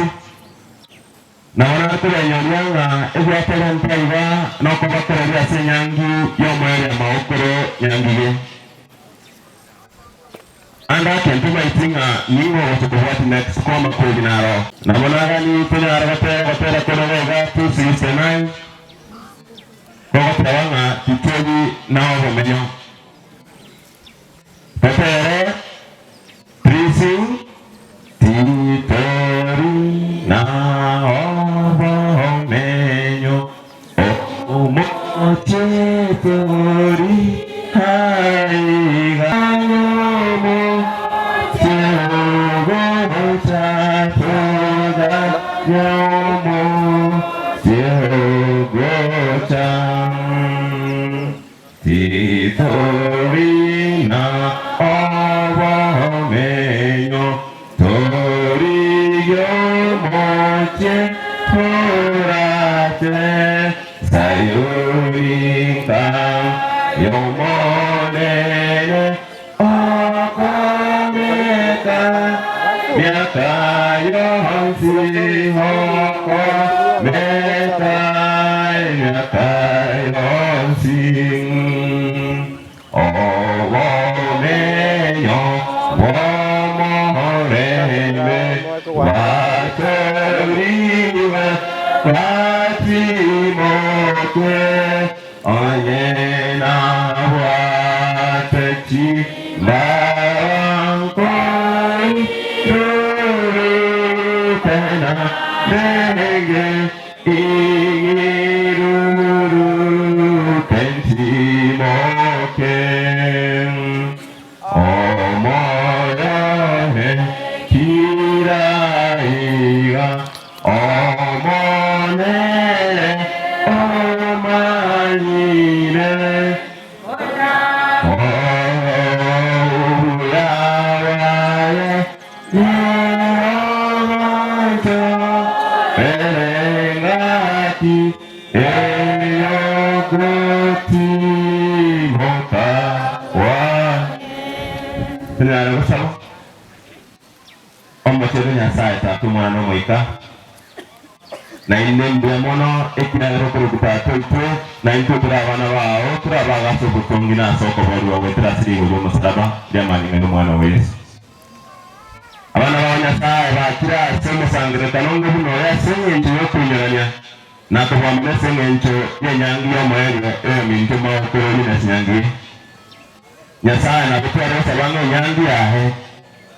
nabo nare kobainyoria ng'a ebiakorentwa iga nokobakoreria ase enyangi y'omoerio amaokoro nyangige. Ande ake ntomaeti ng'a ning'o ogocha kobwatia next kwama kweri naro. Nabo nagani tonyare gotera ogotera kore iga iga 269 gogoteba ng'a titori na obomenyo. Totere Tracing titori na obomenyo omochie tori aiga omochie ogocha toganye omochie ogocha. Titori na obomenyo, torigie omochie torache Sayuni nka y'Omonene okomeka miaka yonsi okomeka emiaka yonsi obomenyo bw'omorembe bwatoriwe batimoke Onye nabwate chindarankoirurukana nenge ing'iruruke ntimoke omoyohe kiraiga Omonene omanyire obuya bwaye n'omonto ere engaki ey'ogotimoka kwaye. Tonyare gosaba. Omochenu Nyasae Tata Omwana na Omoika, na inde mbuya mono ekiagera okorokwa Tata oitwe, na intwe tore abana bao, tore abaga ase obotongi na ase okoborigwa goetera ase rigori ri'omosalaba ri'amanyinga y'Omwana oo Yeso. Abana bao Nyasae bakire ase omosangererekano onge buna oyo ase engencho y'okoinyorania na kobwamana ase engencho y'enyangi y'omoerio y'ominto maokoro Eunice Nyangi. Nyasae nagotware gosaba ng'a enyangi yaye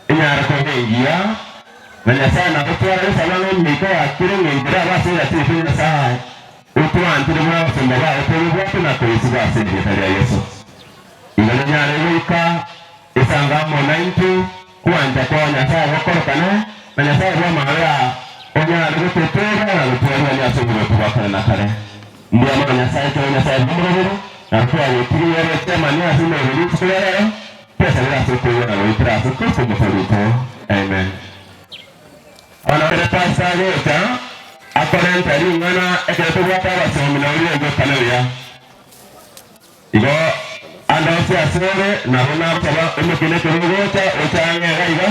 enyare koba engiya, na Nyasae nagotware gosaba ng'a emeika yakire ng'encho erabe ase egati yaito Nyasae otwanchire buna abasomba baye toyebwate na koyesiba ase erieta ria Yeso. Igo nonyare goika esango amo naintwe kwancha kwao Nyasae gokorokane, na Nyasae bw'amabera onyare gototooria na gotwarigania ase oboruoti bwa kare na kare. Mbuya mono Nyasae ekero Nyasae bw'omoroberi na twagotirie ere echemani ase omoroberi rituko ria rero, twesabire ase okoigwa na goetera ase Kristo Omotoori oito. Amen. Bono ekero Pastor agocha, akorenta ring'ana ekero tobwate abasomi nabo riregwekane buya. Igo ande onsi ase ore nabo nagosaba omokina ekero ogocha, oche ang'e iga iga,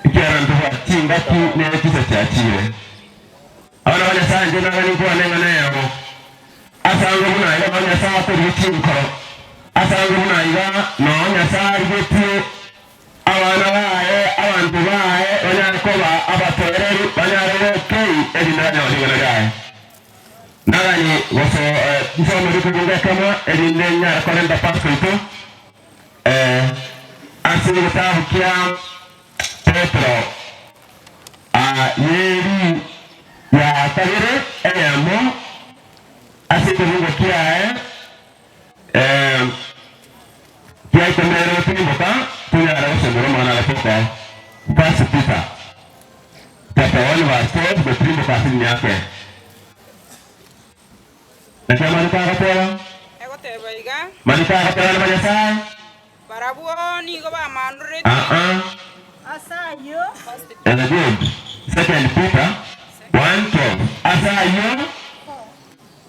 ekiagera ntobwati chingaki ne chisa chiachire. Abana ba Nyasae inche nagani nkwane eng'ana eyemo. Ase ango buna iga nao Nyasae akorigia chinkoro. Ase ango buna iga nao Nyasae arigetie abana baye, abanto baye banyare koba abatoereru, banyare gokei erinde banyore ring'ana riaye. Nagani gose nsome rikobunga ekemo erinde nyare korenta Pastor oito ase egetabu kia Petero y'eri ya kabere eyemo ase ekebungo kiaye kia ikomi na ibere gotirimboka tonyare gosomera omwana agatoka. First Peter chapter 1 verse 12 gotirimboka ase emiaka. Naki amariko agoteba? Egoteba iga. Mariko agoteba na Nyasae. Barabwo nigo bamandorete. Aa. Ase ayio. And good. Second Peter 1:12. Ase ayio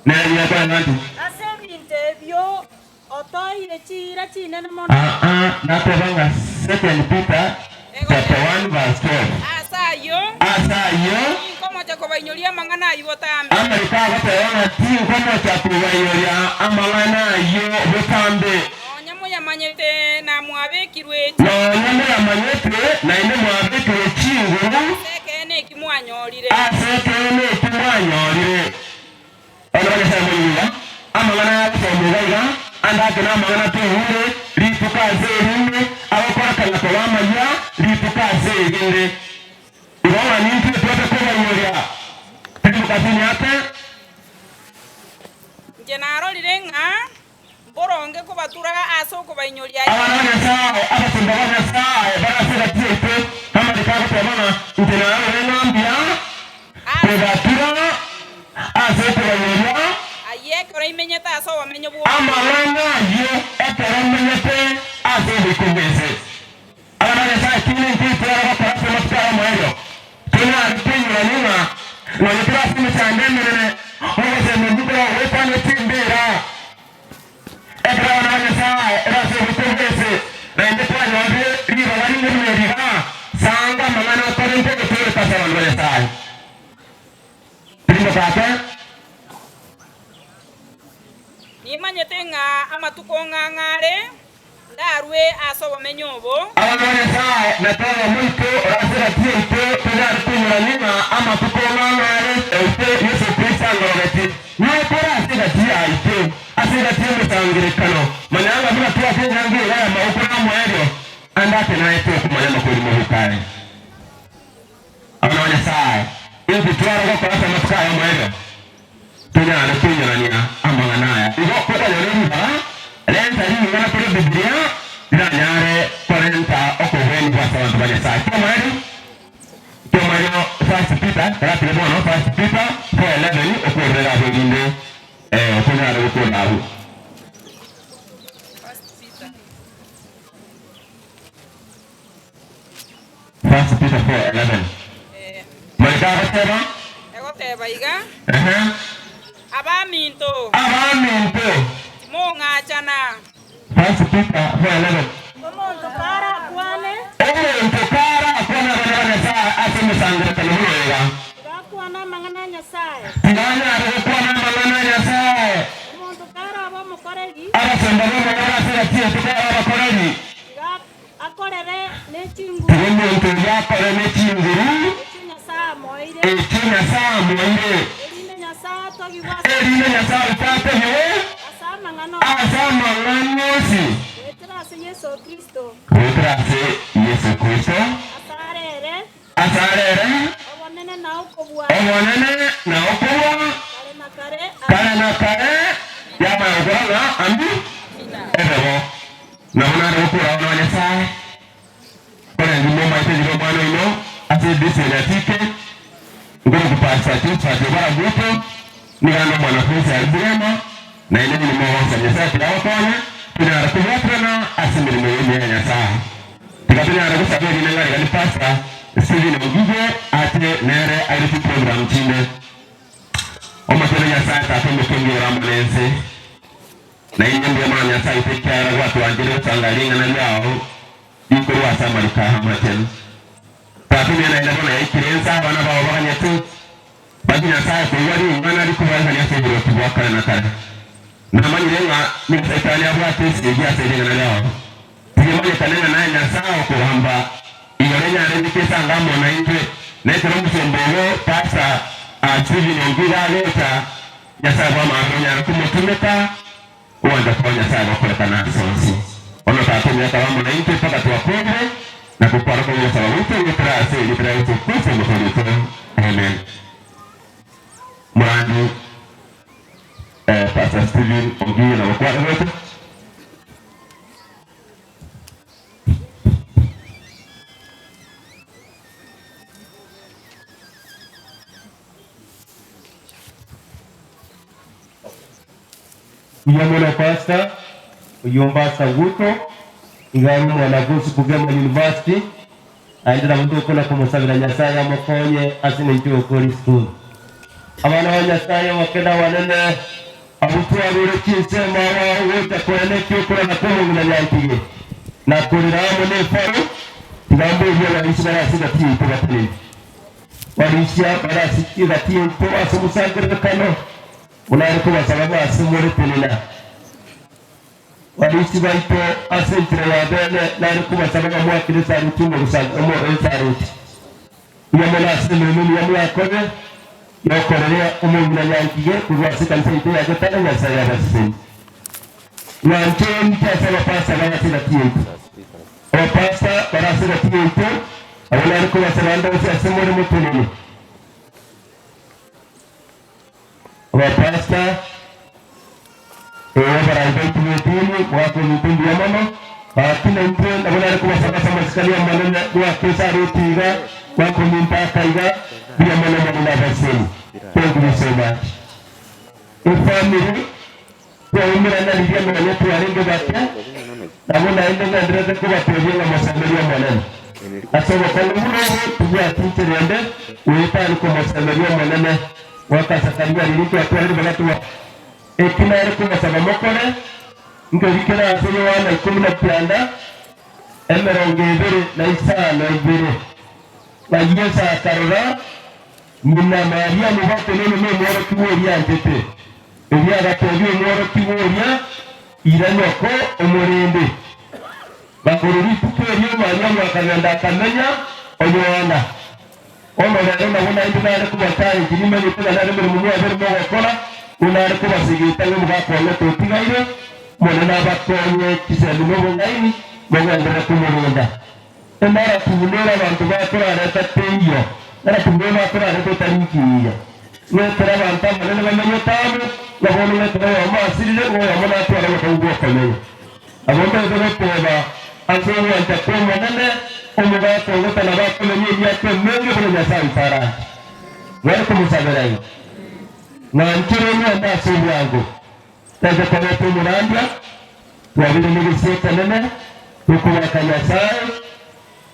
nere yakwana nti. Ase ebinto ebio otoeire chiira chinene mono. Aa, nateba ng'a Second Peter chapter 1 verse 12. Ase ayio. Ase ayio. Tinkomocha kobainyoria amang'ana ayio botambe. Amariko agoteba ng'a tinkomocha kobainyoria amang'ana ayio botambe. Nonya moyamanyete na mwabekirwe. Nonya moyamanyete naende mwabekirwe chinguru. Ase ekeene eki mwanyorire. Ase ekeene eki mwanyorire. Abana ba Nyasae moigwe iga, amang'ana aya agosomwa iga iga, ande ake namang'ana toigure rituko ase erinde, agokorekana koba amayia rituko ase erinde. Igo ng'a nintwe twete kobainyoria rituko ase emiaka. Inche narorire ng'a mboronge kobatura ase okobainyoria ayio. Abana ba Nyasae, abasomba ba Nyasae bare ase egati yaito, namariko agoteba ng'a inche narorire ng'a mbuya kobatura ase okobainyoria. Ayio ekero imenyete ase obomenyo bw'obobe. Amang'ana ayio ekero menyete ase oboiko bw'ense. Abana ba Nyasae, ki ninki tware gokora ase amatuko aya omoerio? Tonyare koinyora ng'a nonya tore ase emechando emenene, ogosemia intwe koragoetanie chimbeera. Ekero abana ba Nyasae ere ase oboiko bw'ense, naende twanyorire ribaga rinde buna eri iga, sanga amang'ana akorente ogotooreka ase abanto ba Nyasae. Tirimboka ake. Nimanyete ng'a amatuko ng'ang'e are Ndarue ase obomenyo obo. Abana ba Nyasae, na tobe omoito ore ase egati yaito, tonyare koinyora ng'a amatuko ng'ang'e are oito Yeso Kristo angorogetie. Nokore ase egati yaito, ase egati y'omosangererekano. Manya ng'a buna twake enyangi iga y'amaboko n'omoerio, ande ake naye tokomanya amakweri mogokae. Abana ba Nyasae, inki tware gokora ase amatuko aya omoerio? Tonyare koinyorania amang'ana aya. Igo okonyora ribaga, renta ring'ana korwa Ebibilia riranyare korenta okogwenigwa ase abanto ba Nyasae. Ki'omoerio, ki'omoerio First Peter, karatire bono First Peter 4:11 okorera abwo erinde eh, tonyare gokora abwo. First Peter 4:11. Mariko agoteba, Egoteba iga, Ehe, Abaminto, abaminto. timong'achana. First Peter 4:11. Omonto karakwane. Omonto karakwane abana ba Nyasae ase omosangererekano buna oyo iga. Tiga akwane amang'ana a Nyasae. Tiga anyare gokwana amang'ana a Nyasae. Omonto karabe omokoreri. Abasomba b'Omonene ase egati yaito karabe abakoreri. Tiga Akorere ne chinguru. Tiga omonto oyio akore ne chinguru. Echio Nyasae amoeire. Echio Nyasae amoeire. Erinde Nyasae atogigwe ase. Erinde Nyasae oito atogigwe. Ase amang'ana onsi. Ase amang'ana onsi. Goetera ase Yeso Kristo. Goetera ase Yeso Kristo. Ase are ere. Ase are ere. Obonene na okobua. Obonene na okobua. Kare na kare. Kare na kare. Yamanya gokora ng'a ambi. Ebe bo. Nabo nare gokora abana ba Nyasae, korende momaete riria omwana oino ase edisi ya Nyatike, nkorokwa Pastor Josephat Obara Gwito, nigo ande omwanafunsi aria Bugema, naende inwe mogosa Nyasae tiga agokonye, tonyare kobwaterana ase emeremo eye emiya ya Nyasae. Tiga tonyare gosaba erinde ng'a riga ni Pastor. Stephen Ogige ase nere aire chiprogram chinde. Omochenu Nyasae Tata omotongi ore amo nense, na inwe mbuya mono Nyasae oito ekiagera gwatwanchire gosanga ring'ana riao rikorwa ase amariko amachenu. Tata omuya naende bono yaikire ense abana bao baganyete Bachie Nyasae koigwa ring'ana rikobarekania ase oboruoti bwa kare na kare. Namanyire ng'a nigo Saitani abwate esegi ase ring'ana riao. Tigemanyekane ng'a naye Nyasae okogamba igoro enyare kesanga amo naintwe, na ekero omosomba obo Pastor Stephen Ongige agocha, Nyasae bw'amaambia onyare komotumeka ogwancha kwa Nyasae gokorekana ase onsi. Bono Tata omuya kabe amo naintwe mpaka twakorire na gokwana kw'ogosaba gwaito goetera ase erieta ria Yeso Kristo Omotoori oito. Amen. Morandi eh, Pastor Stephen Ongige na gokwana gocha. Mbuya mono Pastor, oyio Pastor Guto, iga are omwanafunsi Bugema University, naende nabo tokona komosabera Nyasaye amokonye ase eng'encho y'okora esukuru. Abana ba Nyasaye abake na abanene, abwo twarure chinsemo aba gocha koena eki'okorana kw'omong'ina Nyantige, na korera amo n'efaro, tiga mborie abarisia bare ase egati yaito batenene. Barisia bare ase egati yaito ase omosangererekano, Buna are kobasaba ng'a ase more tenena barisi baito ase enchera ya bene, nare kobasaba ng'a mwakere esaruti esaruti buya mono ase emeremo emiya mwakorire, yokorerea omong'ina Nyankige korwa ase ekanisa yaito ya Getare. Nyasae abasesenie. Mwanche inche ase abapasta bare ase egati yaito, abapasta bare ase egati yaito, abwo nare kobasaba ndonsi ase more motenene. Abapasta, ee, abarai baito b'edini, mwaka ominto mbuya mono, gaki naintwe nabo nare kobasaba ase amasikani amanene, mwake ase aroti iga, mwaka ominto aka iga, mbuya mono Omonene abaseni. Thank you so much. Efamiri, twaumerana riria nonya twarenge bake, nabo naende ngendererete kobatebia ng'a mosemerie Omonene. Ase obokong'u buna obo tibwati nchera ende goetania komosemeria Omonene. Goaka Zakaria riria twatwarire bagatwa. Eki nare kobasaba mokore, nkeri kere ase Yohana 19, 25. Na Yeso akarora ng'ina Mariamu batenene nomworokigwa oria anchete. Erio agatebia omworokigwa oria, Ira nyoko omorende. Na korwa rituko erio Mariamu akagenda akamenya o Yohana. Bono rero nabwo naende nare kobachallenge, nimanyete ng'a nare emeremo mwabeire mogokora, buna nare kobasegeta ng'a omogaka one totigaire, Omonene abakonye chisemi na obong'aini, mogenderere komorenda. Enaratibu nere abanto bakorareta teiyo, naratibu nere bakorareta etari nkiya. Ng'etera abanto abanene bamenyete amo, na bono ng'etera oyomo asirire, ng'a oyomo natware obokong'u bw'okomenya. Nabo ntaete goteba ase ogwancha kw'Omonene, omogaka ogota nabo akomenya emiaka emenge buna Nyasae oito aranche. Mware komosabera iga, ng'a nchere ng'ende ase obwango, ntaete koreta omorandia, twabeire negesio ekenene, tokobaka Nyasae,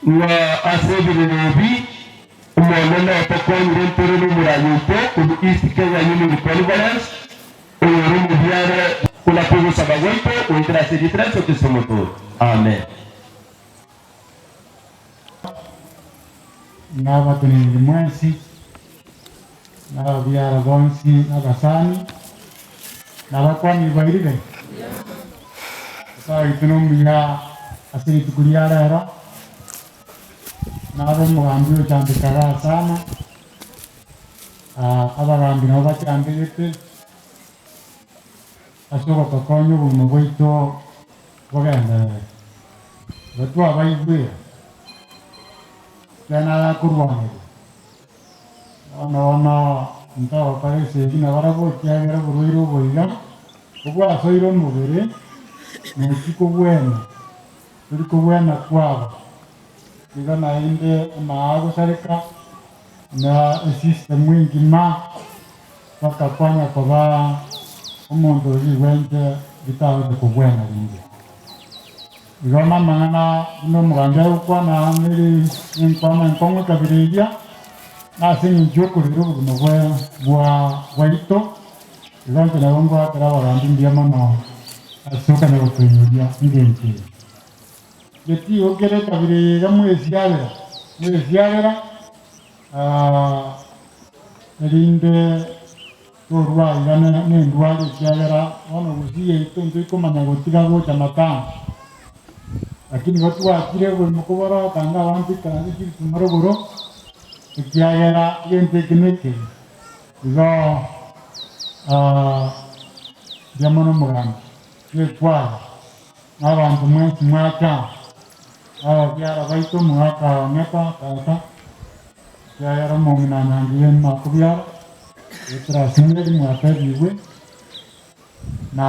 ng'a ase ebirero ebi Omonene otokonyire ntore nomoranyi oito korwa East Kenya Union Conference, Oyore omobiare buna kogosaba gwaito goetera ase erieta ria Yeso Kristo Omotoori. Amen. Nabateneneri mwensi, na ababiara bonsi, na abasani, na abakwani bairire. Nyasae oito nomuya ase rituko ria rero, nabe omogambi ochandekaga sana. Abagambi nabo bachandegete ase ogotokonya obogima bwaito bogenderere. Igo twabaigwera, ekiagera naro akorwanerwa. Bono bono ntogokora esegi nabarabwo ekiagera oborwaire obo iga obwasoire omobere, nochia kobwena, tori kobwena kwabo. Igo naende amagosareka na esystem engima bakakwanya koba omonto oria igwente bitagocha kobwena rinde. Igo namang'ana buna omogambi agokwana nere nenkwana enkong'u ekabira eria, na ase eng'encho y'okorera obogima bwa bwa bwaito, igo inche nabo ngoakera abagambi mbuya mono ase okanya gotoinyoria engencho eye. Getigo kere ekabira eye iga mwesiarera, mwesiarera erinde Torua iga nendwari ekiagera bono gusii yaito ntoikomanya gotiga gocha matanga. Lakini igo twachire oborimo koboroka anga abanto ikaranse chibituma rogoro ekiagera egento eke nekebe. Igo mbuya mono omogambi bw'ekwaya na abanto mwensi mwacha aa, ababiara baito omogaka Ong'eta tata. Ekiagera omong'ina anyangirie makobiara, goetera ase Meri mwatebigwe, na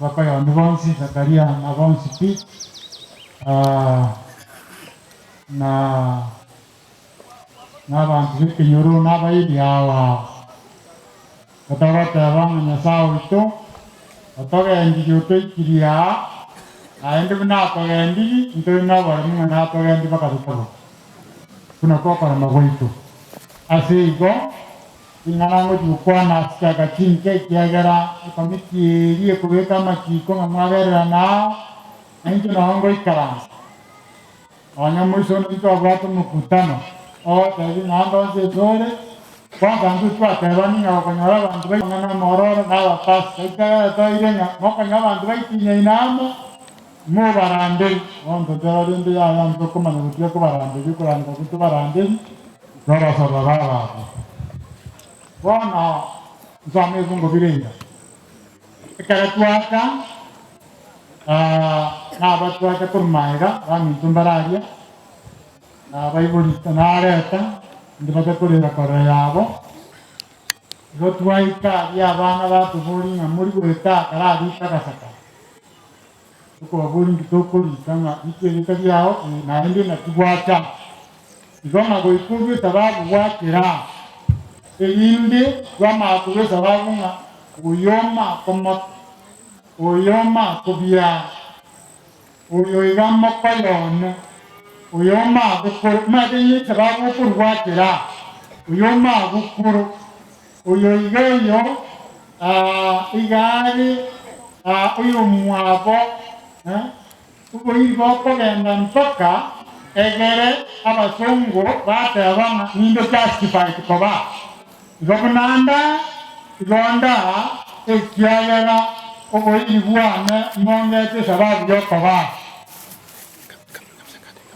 bakoyondi bonsi, Zakaria na bonsi pi, na nabanto b'ekenyoro na abairi ao ao. Totagoteba ng'a Nyasae oito otogendirie otoikirie aa, naende buna atogendirie, intwe noboremu ng'a natogendie mpaka totaboke. Buna tokorema gwaito. Ase igo, ring'ana ngochia gokwana ase chiaka chinke, ekiagera ekomiti eria ekobeka amachiiko ng'a mwabererane aa, na inche nao ngoikaransa. Nonya moiso onde ntwabwate omokutano, ogotebia ng'a ande onsi ase ore, kwansa intwe twatebani ng'a gokonyora abanto baito ang'e nomororo na abapastor, ekiagera toire ng'a mokonyora abanto baitinyaine amo, Mobaranderi, bono toteba rende yaya ntokomanya gotiga kobaranderia okoranderwa okwo tobaranderi, twabasaba babe abwo. Bono nsome ebungo bire iga, ekero twacha naba twacha korwa magega abaminto mbare aria, abaibori nareta inde bacha korera korera yabo, igo twaika aria abana batoboria ng'a mori goeta akare aria agasakara. Tokobaboria inki tokorika ng'a rika erieta riao, ee, naende naki gwacha. Igo ng'a goika orue esababu gwakera, erinde twamanya korwa esababu ng'a oyo omakomoke, oyo omakobiara, oyo iga mokoyo one, oyo omagokoro, omanyete ng'a esababu okorwa gwakera, oyo omagokoro, oyo iga oyo Iga are oyomwabo, oboiri bokogenda mpaka egere abasongo bateba ng'a ninde justified koba igo buna nda igo ndaa ekiagera oboiri bwane mbongete esababu yokoba.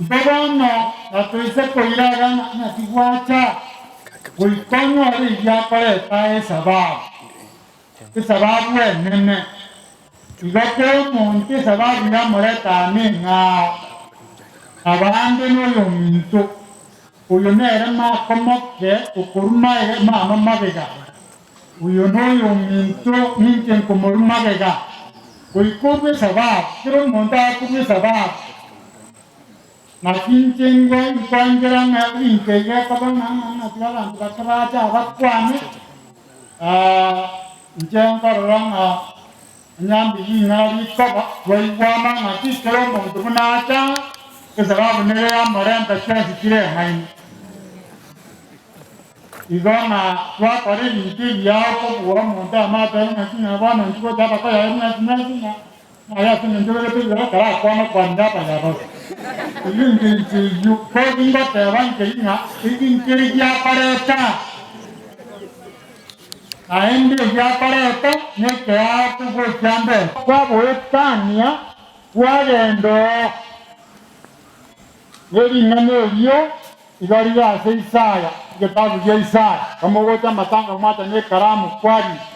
Igo bono natoise koiraga ng'a naki gwacha, goika onyore erio akoreta esababu, esababu enene. Igo kera omonto esababu yamoreta ane eng'ao, abande noyominto, oyo nere makomoke okoruma ere mama magega, oyo noyominto ninche nkomoruma magega. Goika orue esababu, kera omonto akorua esababu. Naki inche nkoengera ng'a ebinto ebi ekoba ng'a ng'a tiga abanto bake bache aa bakwane, inche nkorora ng'a enyambi ring'ana rikoba, twaigwana ng'a ki kera omonto buna acha aa, esababu nere yamorenta chionsi chire eng'aini. Igo ng'a twakora ebinto ebiao kobua omonto amatebe ng'a ki ng'a bono inche gocha abakoyaye mwensi mwensi ng'a Aye ase engencho obegete ebibe tarakwana kwanera abayabao. Eyio engencho eyio kori ngoteba nkeri ng'a eki nkeri giakoreta, naende egiakoreta nekeao kobua ekiambere. Kwaboetania kwagenda oo. Ne ring'ana erio igo rire ase Isaya, egetabu gia Isaya, Kamogocha amatanga mwacha nekaramu kwarika,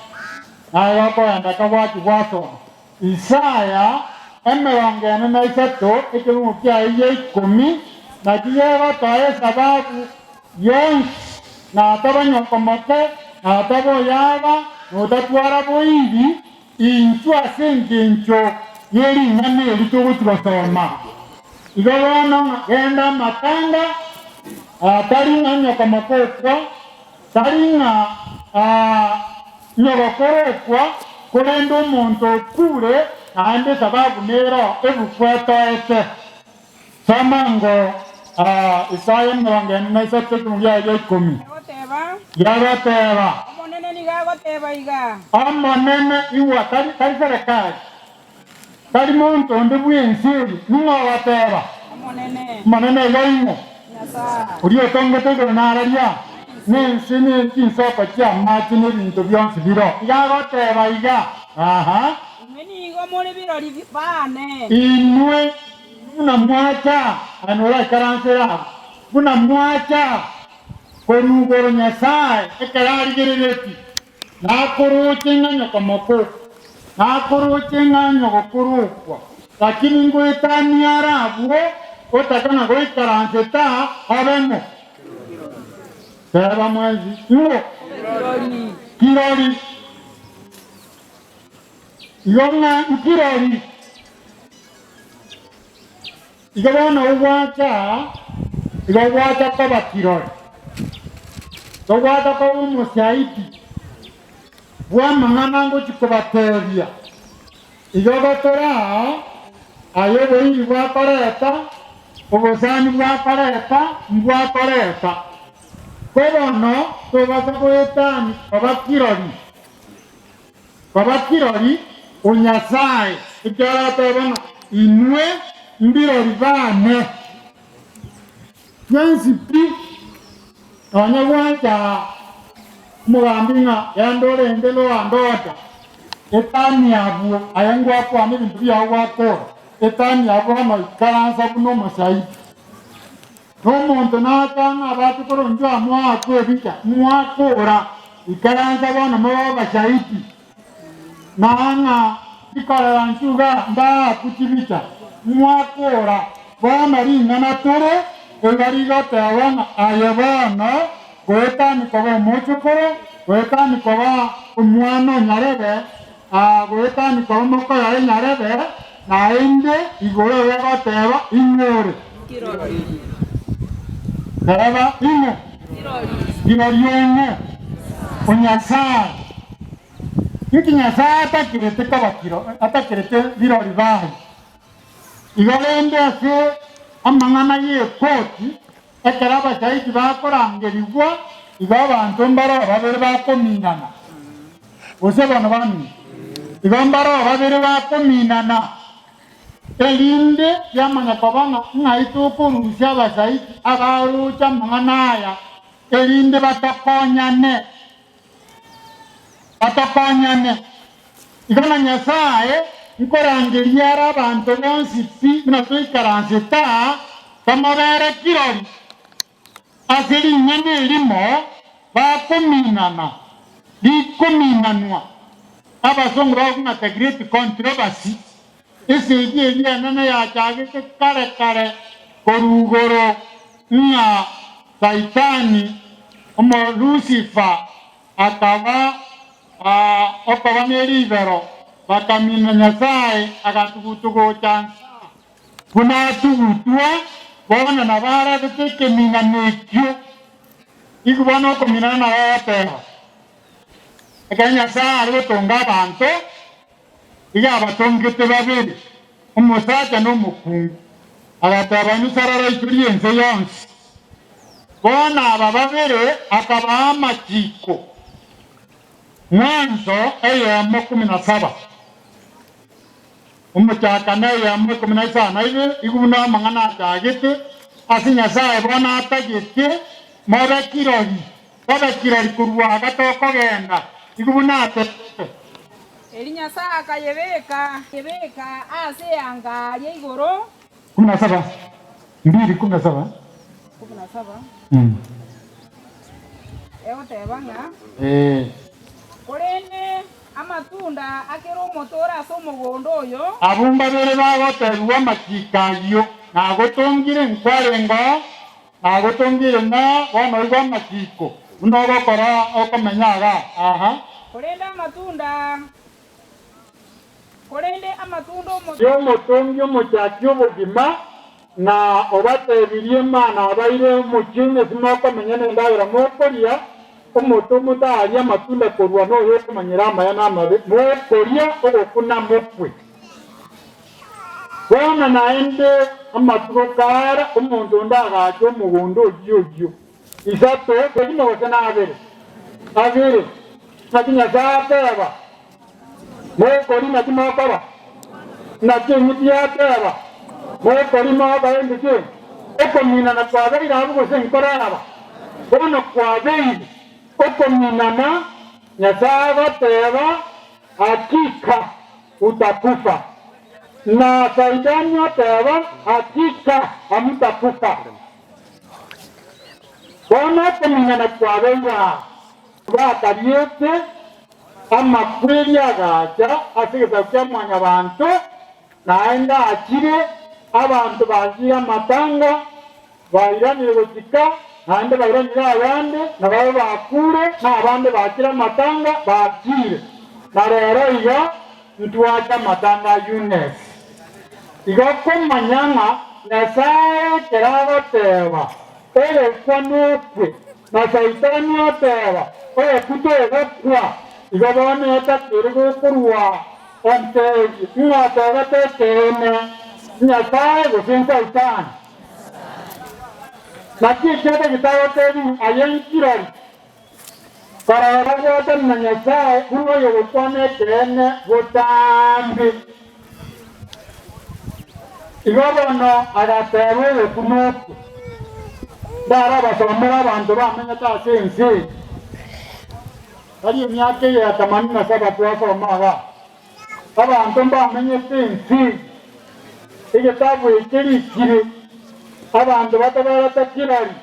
naye gokogenda kagwaki gwasoma. Isaya 43 ekebugu kiaye gia ikomi, naki gegotoa esababu yonsi, nataba nyoko moke, nataba oyaba, notatwara boibi, Inchuo ase engencho ye ring'ana eri togochia gosoma. Igo bono ng'a genda amatanga, tari ng'a nyokomoka okwa, tari ng'a nyogokoro okwa, korende omonto okure. Naende esababu nero ebuku etoete. Soma ngo Isaya 43 ekiimo giaye gia ikomi. Gegoteeba. Omonene nigo agoteeba iga. Omonene, igwa, tari, tari serekari, tari monto onde bw'ense eye, ning'o ogoteeba? Omonene. Omonene igo ing'o? Nyasae. Oria otongete igoro na araria, na ense ne chinsoko chi'amache na ebinto bionsi biro. Iga agoteeba iga, Aha. Inwe nigo more birori baane. Inwe buna mwacha, aye noraikaransere agwo, buna mwacha korwa igoro Nyasae ekero arigereretie, nakoroche ng'a nyoko moko, nakoroche ng'a nyogokorokwa, lakini ngoetania are abwo otaka ng'a goikaransete aa obe ng'o? Teba mwensi, ng'o? Kirori. Igo ng'a nkirori. Igo bono ogwacha, igo ogwacha koba kirori, togwacha koba omosaidi bw'amang'ana ngochia kobatebia. Igo gotore aa, aye oboiri bwakoreta, obosani bwakoreta, mbwakoreta. Ko bono tobasa goetania koba kirori. Koba kirori o Nyasae, ekiagera ateba ng'a inwe mbirori bane. Twensi pi, nonya gwancha omogambi ng'a genda orende law and order, etani abwo aye ngwakwana ebinto biao gwakora, etani abwo bono ikaransa buna omosaidi. Nomonto nacha ng'a abache korwa inchuo amoakwe ebicha, mwakora, ikaransa bono mobe abashahidi, na ng'a chikorera inchuo iga mbaakwe chibicha, mwakora. Bono ring'ana tore iga rigoteba ng'a aye bono goetani koba omochokoro, goetani koba omwana o nyarebe, aa goetani koba mokoyaye nyarebe, naende igoro egoteba ing'ore. Teba ing'o? Kirori ong'o? O Nyasae. Inki Nyasae atakerete koba kiro, atakerete birori baye? Igo rende ase amang'ana y'ekoti, ekero abashahidi bakorangerigwa, igo abanto mbaroo babere bakominana, gose bono bamino, igo mbaroo babere bakominana. Erinde riamanya koba ng'a ng'ai tokorusia abasaiti abaroche amang'ana aya, erinde batokonyane, batokonyane. Igo na Nyasae nkorangeria are abanto bonsi pi buna toikaransete aa, tomobere kirori ase ring'ana erimo bakominana, rikominanwa, abasongo bakong'a the great controversy, esegi eria enene yachagete kare kare korwa igoro ng'a Saitani omo Lucifer akaba okoba ne ribero, bakamina Nyasae agatugutu gocha nsa. Buna atugutwe, bono nabo aratete ekeminano ekio. Inki bono okominana nabo agoteba? Ekero Nyasae are gotonga abanto, iga abatongete babere, omosacha na omokungu. Agateba, Inwe sarara ichorie ense yonsi. Bono aba babere akabaa amachiko, Mwanso eyemo 17. Omochakano eyemo 52 Igwa buna amang'ana achagete ase Nyasae bono atagete mobe kirori, tobe kirori korwa iga tokogenda, igwa buna atebete. Erio Nyasae akayebeka yebeka ase eanga aaria igoro. 17, mbili 17. 17 egoteba ng'a, Korende amatunda a kera omote ore ase omogondo oyo. Abwo mbabere bagoteebigwa amachiko ayio, Nagotongire nkwarengeo, nagotongire ng'a bono oigwe amachiko, buna ogokora okomenya igaa. Aha. Korende amatunda, korende amatunda omote. Y'omotongi omochaki obogima, na obatebirie Imana abaire omochie ime mokomenya nendagera mokoria, omote omotarie amatunda korwa noyo okomanyera amaya na amabe, mokoria ogokuna mokwe. Bono naende amatuko kare omonto onde agacha omogondo oyio oyio isato kegima gose nabere, abere. Naki Nyasae ateba, Mokori naki mokoba? Naki eng'iti yateba, Mokori mokoba ende ki? Okominana kwabeire abwo gose nkoraba? Bono kwabeire okominana, Nyasae agoteba, Hakika utakufa. Na Saitani oteba, Hakika hamutakufa. Bono okominana kwabeire aa. Bakariete amakweri agacha ase egesaku kia Mwanyabaanto, naende achire abanto bachire amatanga, bairanire gochika, naende bairanire abande, na babe bakure, na abande bachire amatanga, bachire. Na rero iga ntwache amatanga a Yunes. Igo komanya ng'a Nyasae ekero agoteba, Ogokwa nokwe, na Saitani oteba, Ogokwa togokwa. Igo bono etakeire gokorua ontebie, ng'a otebete ekeene, Nyasae gose Saitani? Naki ekiagera gitagotebia aye nkirori, Korora obwatani na Nyasae buna oyogokwana ekeene botambe. Igo bono agateba ogokuna okwo, Ndarabasomere abanto bamenyete ase ense eye, tari emiaka eye ya themanini na saba twasoma igaa. Abanto mbamenyete ense eye, egetabu eke rikire, abanto bataberete kirori,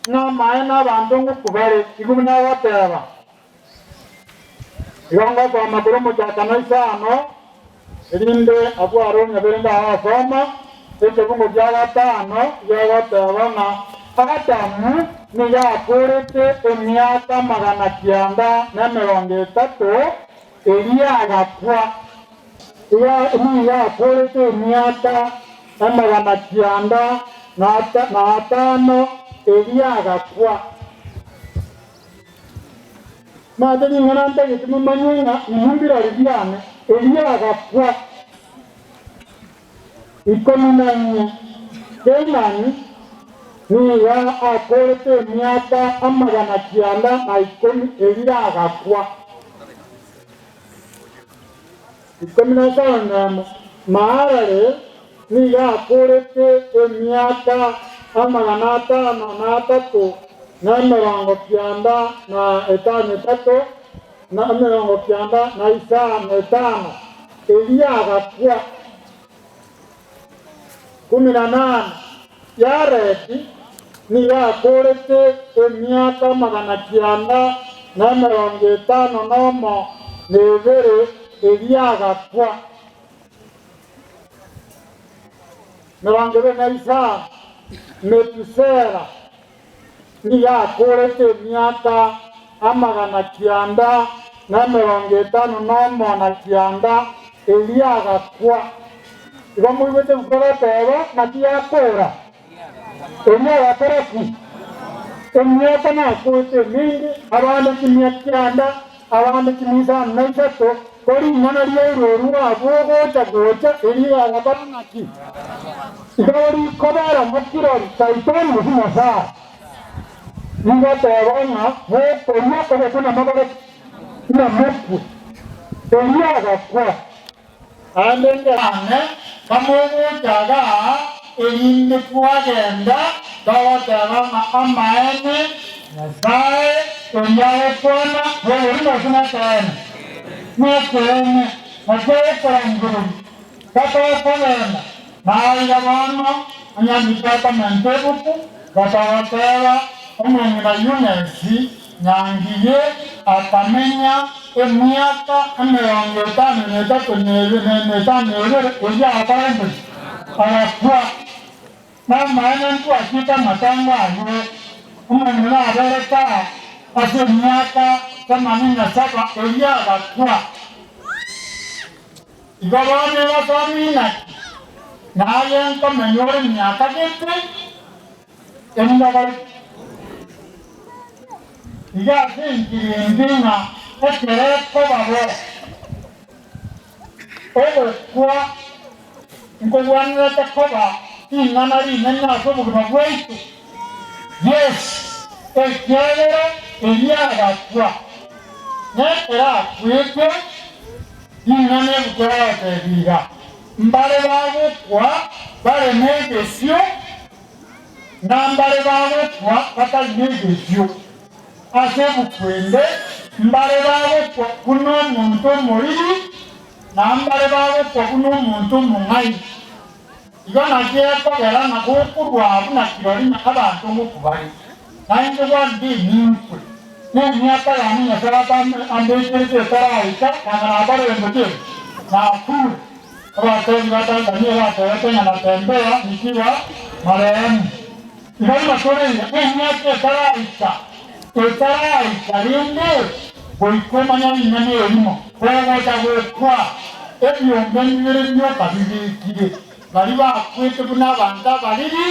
ng'a amaene abanto ngokwa bare, igo buna agoteba. Igo ngosoma korwa omochakano isano, erinde abwo are onyabere ndagosoma, ekebungo gia gatano gegoteba ng'a Adamu nigo akorete emiaka 930, erio agakwa. Nigo akorete emiaka 905, erio agakwa. Mate ring'ana ntagete momanye ng'a inwe mbirori biane, erio agakwa. 14. Kenani nigo akorete emiaka 910, erio agakwa. 51. Maarare nigo akorete emiaka 503, na 953, na 955, erio agakwa. 18. Yaredi nigo akorete emiaka 951, na ebere, erio agakwa. 25. Metusela nigo akorete emiaka 951 na kianda, erio agakwa. Igo moigwete ebuku egoteba, Naki yakora? Erio agakora ki? Emiaka nakwete emenge, abande chimia kianda, abande chimia isano na isato, ko ring'ana riairorwe abwo ogocha gocha, erio agakora ng'aki? Igo rikobera mokirori Saitani gose Nyasae. Nigo ateba ng'a mokoria ogokwa namabare ng'a mokwe. Erio agakwa. Naende ngerane bamogocha igaa, erinde twagenda togoteba ng'a amaene Nyasae oria agokwana bw'oborimo gose nekeene. Nekeene, naki agokorangereria gatokogenda. Naiga bono onye nditakomenta ebuku, gatogoteba omong'ina Yunesi Nyangiye akamenya emiaka 53 na ebere, erio agakora emeremo, agakwa. Namaene ntwachete amatanga ayio, omong'ina aberete aa ase emiaka 87, erio agakwa. Igo bono egosomi inaki, naye nkomenya ore emiaka gete emiogo Iga ase enchiri embe ng'a ekero ekoba bo, ogokwa. Nkogwenerete koba ring'ana rinene ase obogima bwaito? Yes, ekiagera erio agakwa, na ekero akwete, ring'ana ebuku egoteba iga, Mbare bagokwa bare negesio, na mbare bagokwa batari negesio. Ase ebuku ende, mbare bagokwa buna omonto omoriri, na mbare bagokwa buna omonto omong'aini. Igo naki ekogera ng'a gokorwa buna kirori ng'a abanto ngokwa bare, na inche gwande ninkwe, nemiaka yane Nyasae ambekerete etaraika, naende nakore gento kende, nakure. Abatebi ba Tanzania batebete ng'a natembea nikiwa marehemu. Igo buna tore iga, emiaka etaraika, etaraika rende goika omanye ring'ana erimo, kogocha gokwa, ebiombe mbibere bioka bibekire, baria bakwete buna abanto abariri,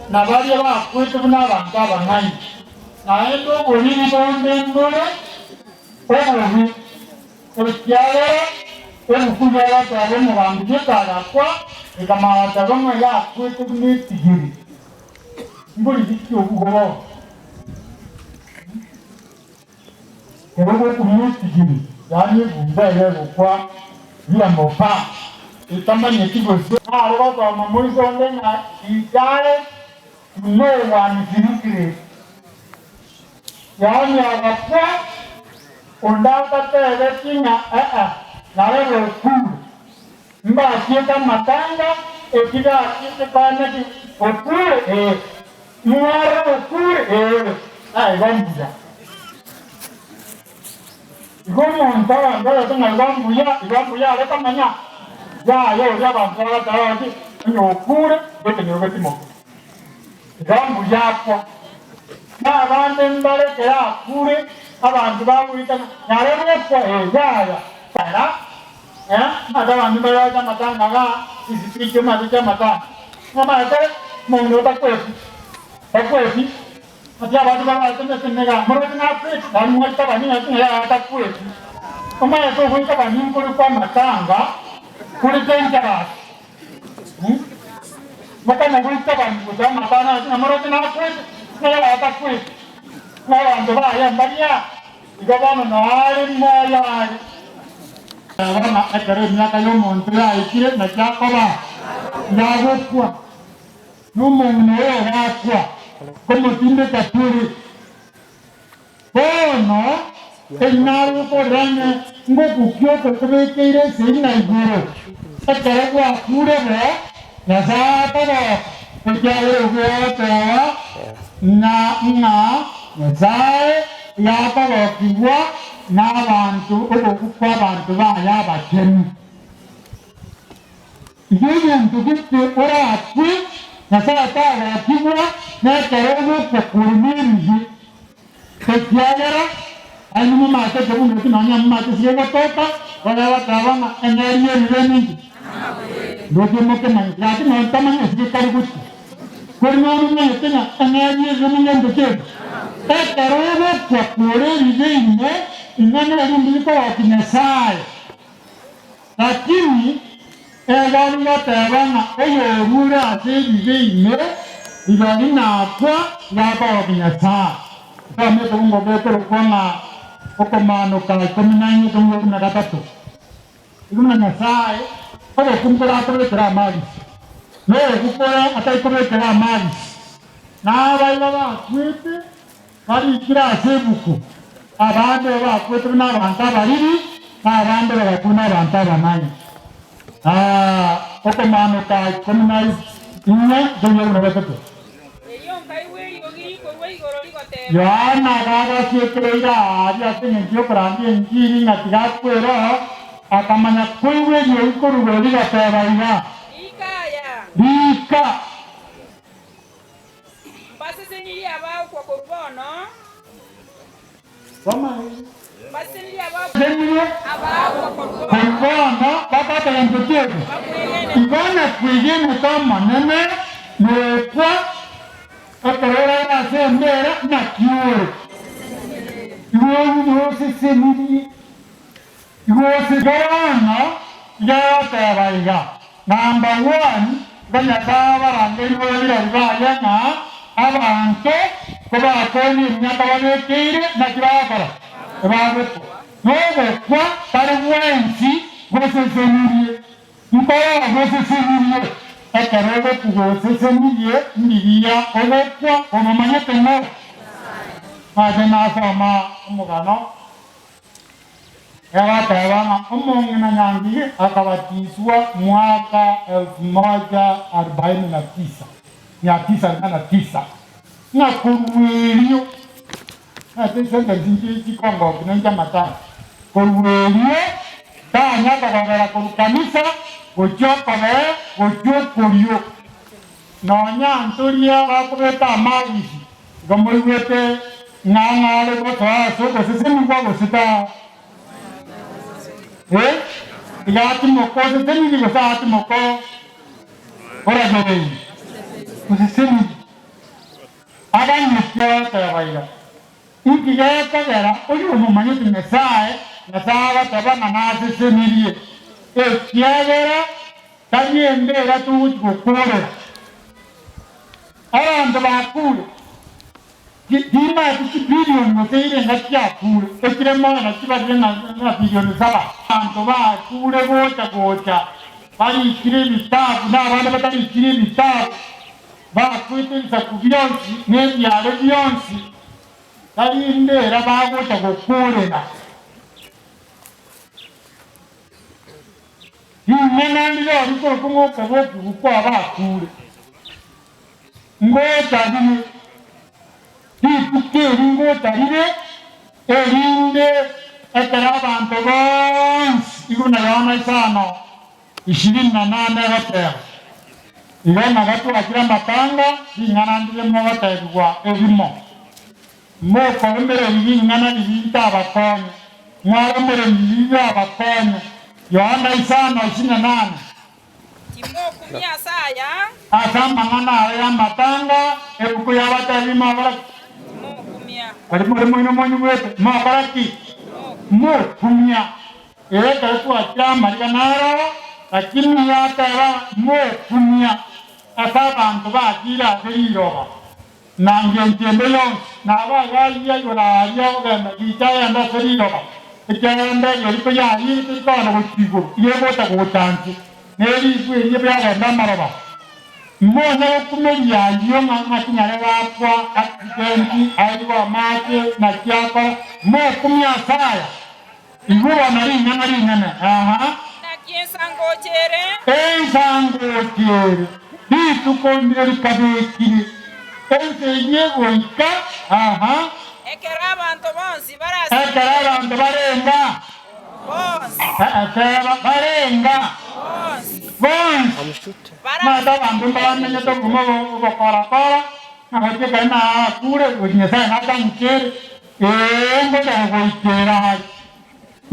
na baria bakwete buna abanto abang'aini. Naende oboriri bonde mbore obobe, Ekiagera ebuku y'ogoteba omogambi gete agakwa, ekamanya goteba ng'a yakwete buna etigiri. Mborigetie obugo bono. Kero ogokumia etigiri, yaani ebunda eye egokwa riamo pa, etamanyeti gose. Nare gosoma moiso onde ng'a he died to no one's regret. Yaani agakwa, onde atatebeti ng'a ee, naye gokure. Mbachiete amatanga, eki gachiete kwane ki, okure? Ee. Mwarora okure? Ee. Aye igo mbuya. Igo omonto agendererete ng'a igo mbuya, igo mbuya are komenya, yaya oria abanto bagateba bati, onye okure, gekenyoro getimoke. Igo mbuya akwa. Na abande mbare ekero akure, abanto bagoita ng'a nare gokwa, ee, yaya. Era, eh, ase abanto mbare bache amatanga igaa, chisipiki omanyete chi'amatanga, omanyete omonto otakweti, takweti, ase abanto babwate emesemo igaa, moroche nakweti, naende mwaita abanyene ng'a yaya takweti. Omanyete ogoita abanyene nkore kwa amatanga, kore dangerous. Mokanya goika abanto amatano ase ng'a moroche nakwete, na yaya takwete, na abanto baye mbaria, igo bono noare moyo are. Bono ekero emiaka y'omonto yaikire, naki akoba? Yagokwa, na omong'ina oye ogakwa, komotindeka tore. Bono enyare gokorera ng'a ngokukia oko kobekeire esegi na igoro, ekero gwakure bo, Nyasae akogoka, ekiagera obwo ogoteba ng'a ng'a Nyasae yakogokigwa nabanto oboku kw'abanto baye abachenu. Igo egento gete orakwe, Nyasae tagokigwa nekero ogokwa kore neribe. Ekiagera aye nimomanyete ekebungo eki nonya momanyete ase gegotoka, baria bateba ng'a eng'eria y'ebibe ninki? Ndoche mokemanyete, gaki nonya tamanya ase getari gochia. Kori nonya omanyete ng'a eng'eria y'ebibe nengento ki ere? Ekero ogokwa kore ebibe ime, ing'ana eria ndiri kogokia Nyasae. Lakini egari goteba ng'a oyorure ase ebibe ime, rirorio nakwa yakogokia Nyasae. Nsome ekebungo gekorokwa ng'a Okomaanoka 14 ekemungo 13. Igo buna Nyasae obokumu korakobekere amagisi, na ogokora atari kobekera amagisi, na abaiga bakwete Barikire ase ebuku, abande bakwete buna abanto abariri, na abande bagakwa buna abanto abang'aini. Okomaanoka 14 ikomi na gatato. Erio nkaigwa eriogi rikorwa igoro rigoteba. Yohana gagasiekera ira aaria ase engencho y'okorandia enchiri ng'a tiga akwere oo, akamanya koigwa eriogi korwa igoro rigoteba iga, Riika aya! Riika! Mbasesenirie abagokwa korwa bono, mbasesenirie abagokwa korwa bono bakobata gento ki'ebi. Igo nakwegenete Omonene, nokwa ekero oraire ase embeera, naki ore? Igo osesenirie, igo osesenirie. Bono iga agoteba iga. Number one, iga Nyasae abarangerigwe birori baye ng'a abanto kobakonya emiaka babekeire naki bagokora? Ebagokwa. Nogokwa tari gwensi gosesenirie. Nkorora gosesenirie ekero ogokwa gosesenirie mbiria ogokwa omomanyete ng'o? Nache nasoma omogano Egateba ng'a omong'ina Nyangige akabatiswa mwaka elfu moja arubaini na tisa, mia tisa arubaini na tisa, ng'a korwa erio, ase chisentence nchi chikongoki na inchi'amatanga, korwa erio tanya kogogera korwa kanisa gochia okobee gochia okorio, Nonya ntoria bakobeka amagisi, igo moigwete ng'a ng'are gosoa ase ogosesenigwa gose ta? Eh, iga atimoka oseseniri gose atimoka oragereiri? Oseseniri. Abanyiti agoteba iga, Inki gekogera oyio omomanyete Nyasae, Nyasae agoteba ng'a nasesenirie, ekiagera Tari embera togochia gokoorera abanto bakure, timanyeti chibilioni gose irenga chiakure, ekire moyo nachi chibarire ng'a bilioni saba. Abanto bakure gocha gocha barikire ebitabu na abande batarikire ebitabu, bakwete ebisaku bionsi na ebiare bionsi, tari embera bagocha gokoorera. Ring'ana ndire rikorokwa ng'a okobokigwa kw'abakure, ngocha rire, rituko eri ngocha rire, erinde ekero abanto bonsi, igoro na Yohana isano ishirini na nane egoteba, Igo nabo twachire amatanga, ring'ana ndire mogotebigwa erimo. Mokoremereria ring'ana riria ntabakonye, mwaremereria riria abakonye. Yohana isano isini na nane. Timokumia ase aya. Ase amang'ana aya y'amatanga, ebuku y'abatebi mokora ki? Timokumia. Baria more moino monyigwete, mokora ki? Timokumia. Ee, ekero twachire amariga naro, lakini yateba mokumia ase abanto bachire ase riroba. Na ngencho ende yonsi nabagaayia igoro aaria ogenda gicha agende ase riroba, ekiagera endege eria koyariire teri kogenda gochia igoro, igo egocha gocha inse, ne ribu eria biagenda amaroba. Monya gokumeria ayio ng'a ng'aki nyare gakwa accident, airwe amache, naki akora, mokumie ase aya. Igwe bono ring'ana rinene, aha. Naki ensangocha ere? Ensangocha ere, rituko ndire rikabekire, ense eyio egoika, aha. Ekero abanto bonsi barasibwe. Ekero abanto barenga? Bonsi. Teba, barenga? Bonsi. Bonsi. Omanyete abanto mbamenyete obogima obokorakora, nagochia ekero naakure, gochia Nyasae natang'ichere. Ee, ngocha gogoikera aye,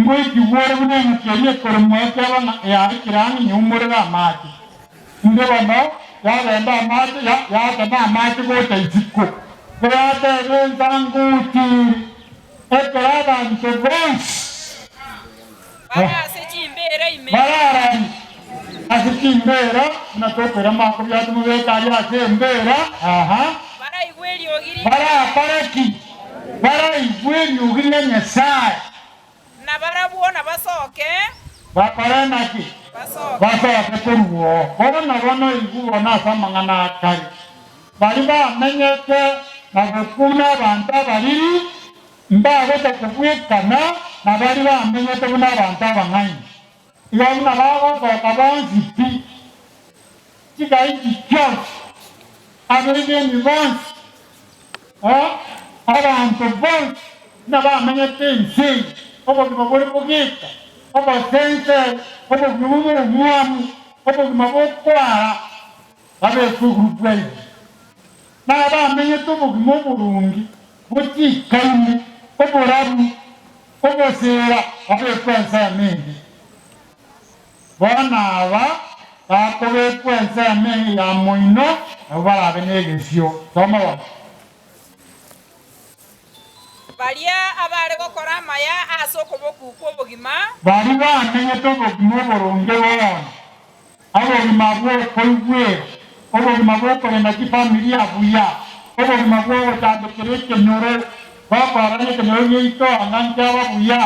ngoikigwe ore buna eng'iti eria ekoremwa ekiagera ng'a earikire ang'e nyeumorere amache. Inde bono yagenda amache, yatema amache gocha isiko, koyateba ensa ngochiire, ekero abanto bonsi Bare ase chimbeera ime. Barararie ase chimbeera, buna tokoira amako biato mobeke aria ase embeera, aha. Baraigwe eriogi ria. Barakore ki? Baraigwe eriogi ria Nyasae. Na barabwo nabasoke. Bakore naki? Basoke. Basoke korwa oo. Bono nabo noigwe bono ase amang'ana a kare, baria bamenyete na gokuna abanto abariri, Mbagocha kobwekana na baria bamenyete buna abanto abang'aini, igo buna bagosoka bonsi pi, chigaiti chionsi, abegeni bonsi, abanto bonsi buna bamenyete ense eye, obogima bore bogeka, obosense, obogima bw'obomwamu, obogima bw'okwara, babekwe egurupu eyemo. Nabamenyete obogima oboronge bochikaine, oborabu, ogoseera babekwe ensemo ende. Bono aba bakobekwa ensemo eye ya moino nabwo barabe negesio. Soma bono. Baria abare gokora amaya ase okoboku kw'obogima. Baria bamenyete obogima oboronge bono. Obogima bw'okoigwera, obogima bw'okorenda chifamilia buya, obogima bw'ogochandekera ekenyoro, gokorana ekenyoro giaito anga nkiaba buya,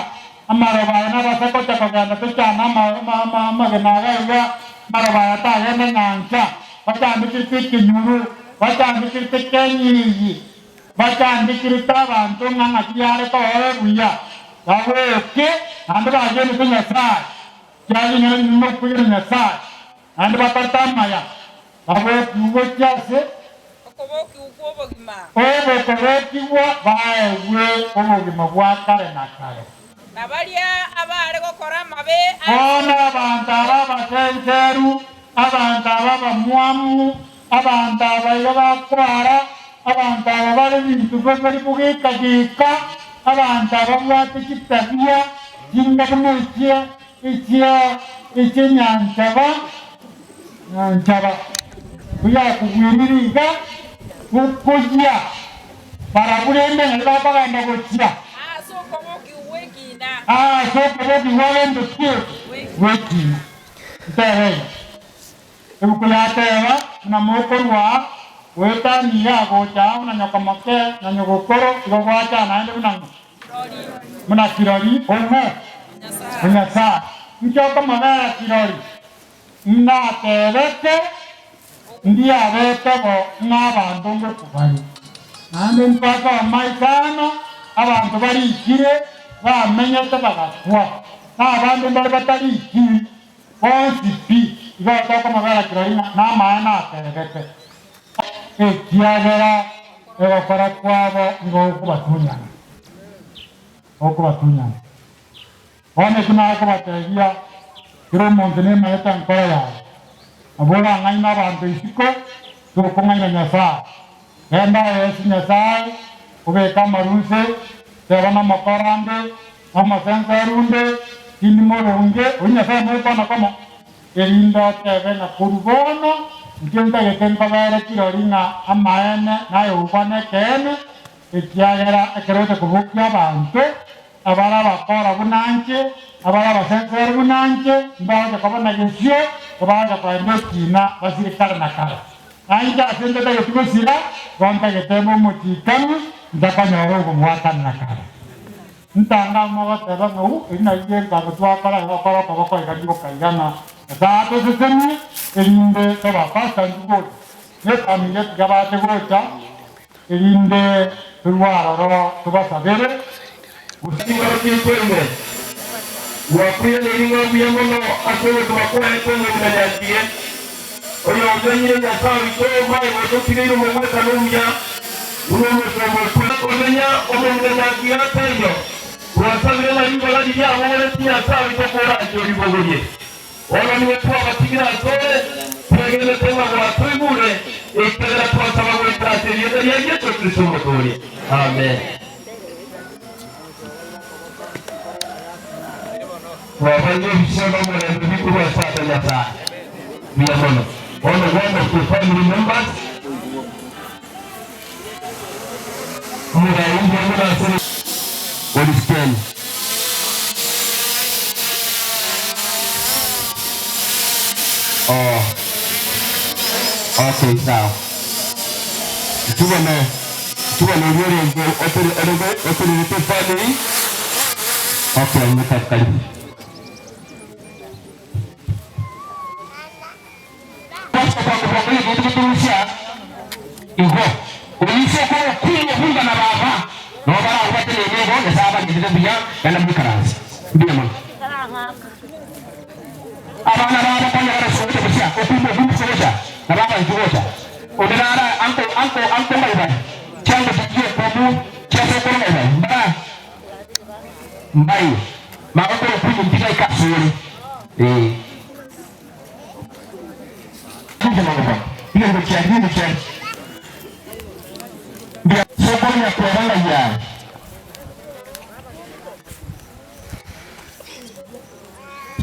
amaroba aya nabase gocha kogenda tochane amagena iga iga, amaroba aya tagenda nyancha, bachandekerete ekenyoro, bachandekerete kenyiyi, bachandekerete abanto ng'a ng'aki yare koba buya, baboke naende bagenete Nyasae. Kiagera inwe mokwegena Nyasae, naende bakorete amaya, babokigwe gochia ase Okobokigwa kw'obogima. Obokobokigwa baegwe obogima bwa kare na kare. Na baria abaare gokora amabe ase. Bono abanto aba abasenseru, abanto aba abamwamu, abanto aba iga bakwara, abanto aba bare binto bibere bogeka-geka, abanto ababwate chitabia chinga buna echie echie echi'enyanchaba, nyanchaba, oyakogwirire iga, gokoyia, barabwo rende ng'ai bakogenda gochia? Ase okobokigwa gw'ekina. Ase okobokigwa gento ki? Gw'ekina. Ntebe iga. Ebuku yateba, Buna mokorua aa, goetania iga gocha aa buna nyoko moke na nyogokoro, igo gwacha aa naende buna ng'o? Buna kirori omo o Nyasae. Inki okomobera kirori? Natebete, Ndiabete bo ng'a abanto ngokwa bare. Naende ntwasoma isano, abanto barikire bamenyete bagakwa, na abande mbare batarikiri. Bonsi pi, igo tokomobera kirori ng'a namaene atebete, ekiagera egokora kwabo nigo gokobatunyana, gokobatunyana. Bono eki nakobatebia, kera omonto nemaete enkoro yaye, nabo orang'aine abanto isiko, tokong'aina Nyasae. Genda aye ase Nyasae, obeke amaruse, teba nomokora nde, nomosenseru nde, tindi moronge, oyio Nyasae mogokwana komo, erinde otebe ng'a korwa bono inche ntagete nkobere kirori ng'a amaene naye ogokwana ekeene, ekiagera ekero ocha kobokia abanto, abare abakora buna inche, abare abasenseru buna inche, mbagocha koba na gesio, kobagocha koenda ekiina basire kare na kare. Na inche ase ntatageti gosira, igo ntagete mbe omochikanu, ntakonyora obobwatani na kare. Ntanga amo goteba ng'a u, eri nario engango twakora iga gokora okoboko iga rioka iga ng'a Nyasae atosesenie, erinde tobe abasani gocha, ne efamiri tiga bache gocha, erinde torue aroro tobasabere. Gose chingoro chiaito ime. Gwakoiraneria ng'a mbuya mono ase ogotoma kwaye kw'omong'ina Nyanchige, oyomenyire Nyasae oito omaye gototigeire omogwekano omuya buna omosomba okwo. Komenya omong'ina Nyanchige ataiyo, gwasabire ng'a ribaga riria abogoretie Nyasae oito koranche oribogorie. Bono nigo twabatigire asore, twegenete ng'a gwatoigure, ekiagera twasaba goetera ase erieta ria Yeso Kristo Omotooria. Amen. Twabaire ebisio na omorembe bikorwa ase ata Nyasae. Mbuya mono. Bono one of the family members. Omorai mbuya mono ase Olisikeni. Oh. Okay, sawa. Tubone tubone oria orenge orenge otererete efamiri. Okay, mweka karibu. Igo, oise okokunywa bunga na baba, nabo baragwate nenibo, Nyasae abagenderere buya, naende moikaranse. Mbuya mono. Abana babo konya barasogete gochia okumba okumba gocha, nabo abanchwa gocha. Onde nara anko anko anko ngai bare, chiango chichie okumu chia sokoro ngai bare, mbara mbai magokora okunywa ntigaika asore. Ee.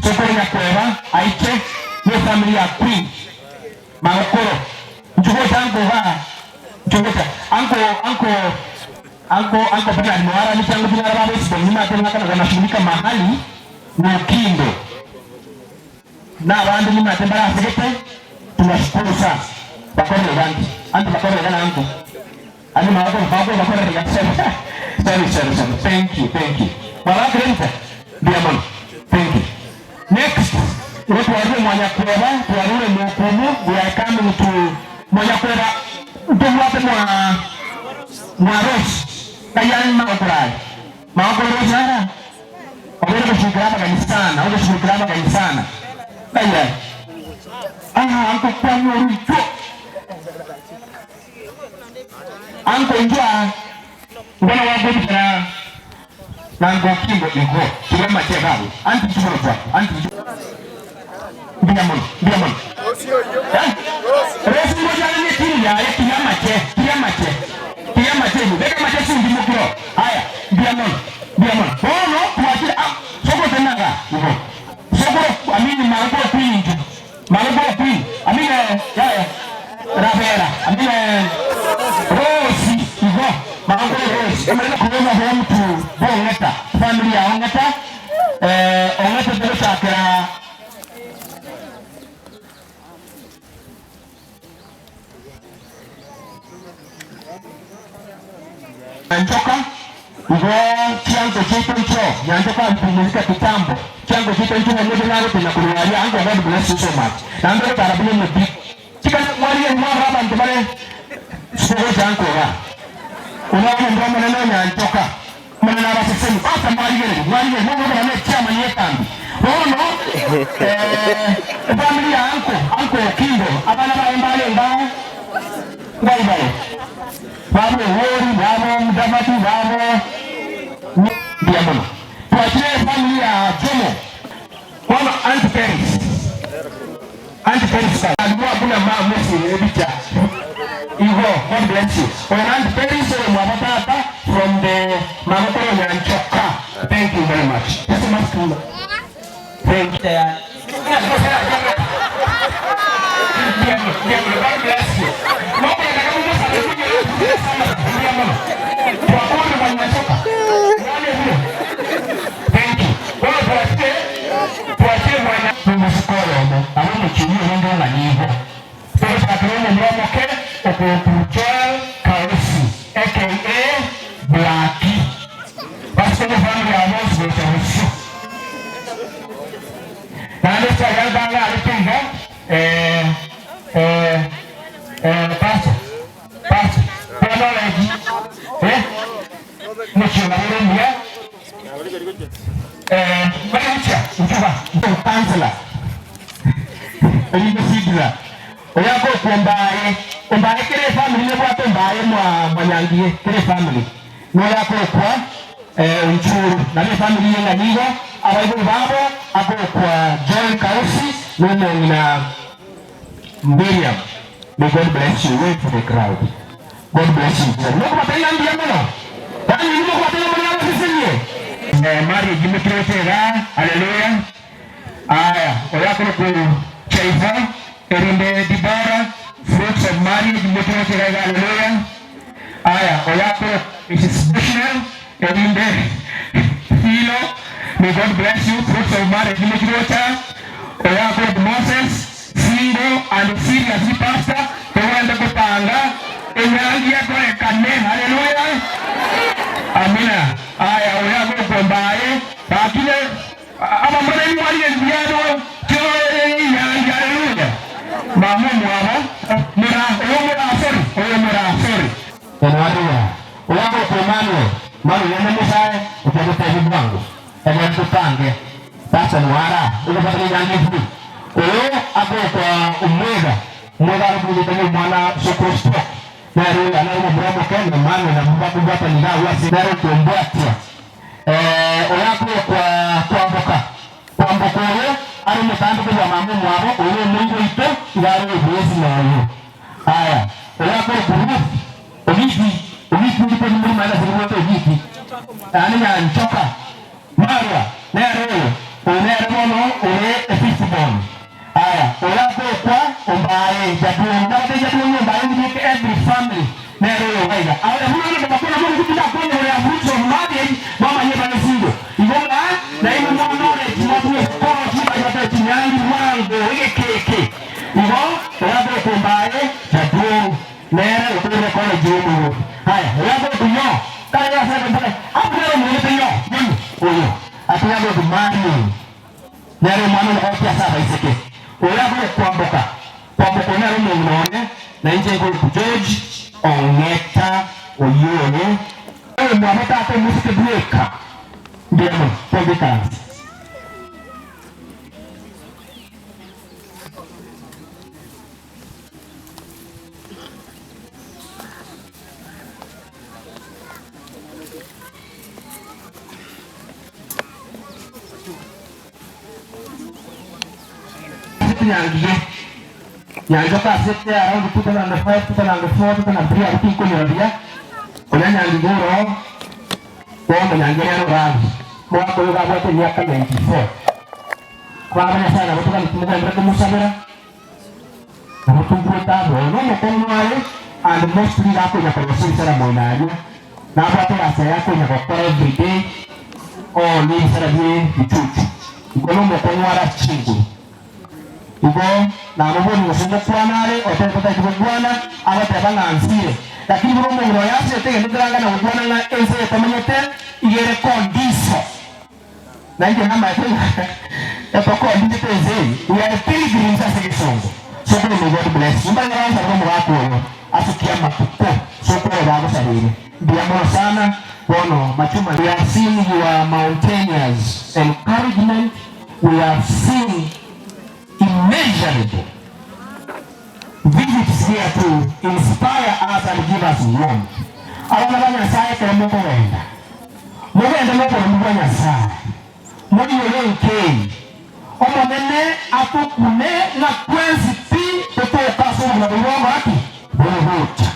Sokoro nyakweba aiche ne family ya queen magokoro nchugocha uncle igaa nchugocha uncle uncle uncle uncle Bernard Mwara nichango chinyara baba esibonyi nimate ng'akana wanashughulika mahali Lukindo. Na abande nimate mbarasegete, tunashukuru sana. Bakorire iga anti, anti bakorire iga na anto. Ande magokoro magokoro bakorire iga sorry sorry sorry sorry thank you thank you. Mwabakire ebisa? Mbuya mono thank you. Next igo twarure mwanyakweba twarure mokumu we are coming to mwanyakweba ntobwate mwa mwa Rose ng'ai are magokoro aye magokoro Rose nara Obeire ogoshughulikira abageni sana, ogoshughulikira abageni sana. Ng'ai aye? Aha, nkokwania oruicho. Anko inchwa mbono gwakobisera na nkokingo igo tiga amache iga abwo. Anti inchwa bono chwa, anti inchwa. Mbuya mono, mbuya mono. Eh? Rosi ngochane ne timu yaye tiga amache, tiga amache. Tiga amache inwe, beka amache esumbi mokiro. Aya, mbuya mono. Mbuya mono. Bono twachire amo. Sokoro tenena igaa igo. Sokoro amini magokoro queen inche. Magokoro queen. Amine yaya. Rabera. Amine Rose igo. Magokoro Rose. Omorembe korwa home to Bong'eta. Family ya Ong'eta. Eh, Ong'eta togochakera. Nyanchoka, igo chiango chiaito nchio, Nyanchoka alipumzika kitambo, chiango chiaito nchio na nigo nagotenya korwa aria, ango God bless you so much. Naende ogotara buna omobi. Chikana mwarire mwarora abanto bare sogocha anko iga. Buna omonto omonene o Nyanchoka, omonene abaseseni, asa mwarigereria, mwarigereria, mogokora ne chiama ne ekambi. Bono eh, efamiri ya anko, anko Okindo, abana baye mbarenge aa, ngai bare? Babo Owori, babo Mudavadi, babo mbuya mono. Twachire efamiri ya Jomo, bono Aunty Peris, Aunty Peris alua buna mamusi ebicha igo, God bless you. Oyo na Aunty Peris oyo mwabo tata from the magokoro Nyanchoka. Thank you very much. Just a mask. Thank you. God bless you. Thank you. Bono twachire twachire mwanya omosike oyomo abo omochie orenge ng'a nigo togochakera omomura omoke okorokwa Joel Kausi aka Blackie. Basike family yabo bonsi gocha bosio. Naende ekiagera ntanga arete iga eh, eh, eh, pastor, pastor, kwa knowledge, eh, omochie nabo ore omuya, eh, barigochia, nchuba, councillor, erinde Sidra, oyo akorokwa Ombaye, Ombaye kera efamily nebwate Ombaye mwa mwanyangie, kera efamily. Noyo akorokwa Onchuru, nabo efamiri eye ng'a nigo abaibori babo akorokwa Joel Kausi na omong'ina Miriam. May God bless you. Wave to the crowd. God bless you. Mokobatebia ng'a mbuya mono. Yaani inwe mokobatebia more abasesenie. Eh, marriage motiroche igaa. Hallelujah. Aya, oyo akorokwa Chaivo, erinde Dibora, fruits of marriage motiroche iga iga. Hallelujah. Aya, oyo akorokwa Mrs. Bushnell, erinde Philo, may God bless you, fruits of marriage mochirocha. Oyo akorokwa Moses, single and seriously pastor, togende gotanga enyangi ekorekane. Hallelujah. Amina. Aya, oyo akorokwa Mbaye, gaki Abamura nimwarire ebibiarwa ki'enyangi, Haleluya! Mama omwabo, mura, oyo mura, sorry, oyo mura, sorry. Omwaria, oyo agokwa Emmanuel, Emmanuel onde Nyasaye ochia gotebia bwango, egere totange Pastor Nwara, ogobwata nenyangi efuru. Oyo agokwa Omwega, Omwega arokire gotebia omwana sokoro stroke, nere oyo nere omomura omoke na Emmanuel nabwo bakobwatania iga agwo ase nere okombwatia. Oyo akorokwa Kwamboka. Kwamboka oyo are omotambe kobua mama omwabo, oyo omoigo oito, iga are oyoboyesi noyo. Aya, oyo akorokwa Ruth, Ogiti, Ogiti ndiko nimori maega ase ribwate Ogiti, yaani Nyanchoka. Marwa, nere oyo, oyo nere bono ore efifth born. Aya, oyo akorokwa Ombaye, Jaduong', nagotebi Jaduong' Ombaye ndibeke every family. Nere oyo iga iga. Aye buna onye bakwana mono tindakwana igoro ya fruits of marriage, mwamanye bare single. Igo ng'a nainwe mwa knowledge mwatue koro chibayi batari chinyangi bwango. Nere omwana omogotu ase abaiseke, oyo agore kwamboka, kwamboka oyo nere omong'ina one, na inche nkorokwa George Ong'eta oyio oye. Oyomwabo tata omoiseke bweka. Mbuya mono, twambe ikaranse. Ase Nyangige, Nyanchoka ase around 2005, 2004, 2003 abwo tinkonyora buya, oria Nyangige oroo, bono Nyangi nere orari, omogaka oyo iga abwate emiaka 94. Abana ba Nyasaye nabo toganeti mogenderere komosabera, nabo toigwete abe oyo nomokong'u aye, and mostly iga akonya korosia ebisara moino aria, nabwate egasi yaye akonya gokora everyday, oo nebisara bie bichuchu. Igo nomokong'u are ase chinguru. Igo namobori gose ngokwana are, otebe totageti gokwana, agoteba ng'a nsire. Lakini buna omong'ina oyo asirete egento nkerangana gokwana ng'a ense eye tomenyete iga ere kondiso. Na inche namanyete ng'a etokondisete ense eye, we are pilgrims ase egesongo. Sokoro may God bless you. Mbaye bansabire omogaka oyo asukie amatuko sokoro bagosabeire. Mbuya mono sana bono machuma. We have seen your mountaineers encouragement, we have seen immeasurable visits here to inspire us and give us warmth. Abana ba Nyasaye ekero mokogenda, mogende noboremu bwa Nyasaye, moinyore enkeyi, Omonene atokune ng'a twensi pi totoke ase obogima boria bw'ogokora ki? Bogocha.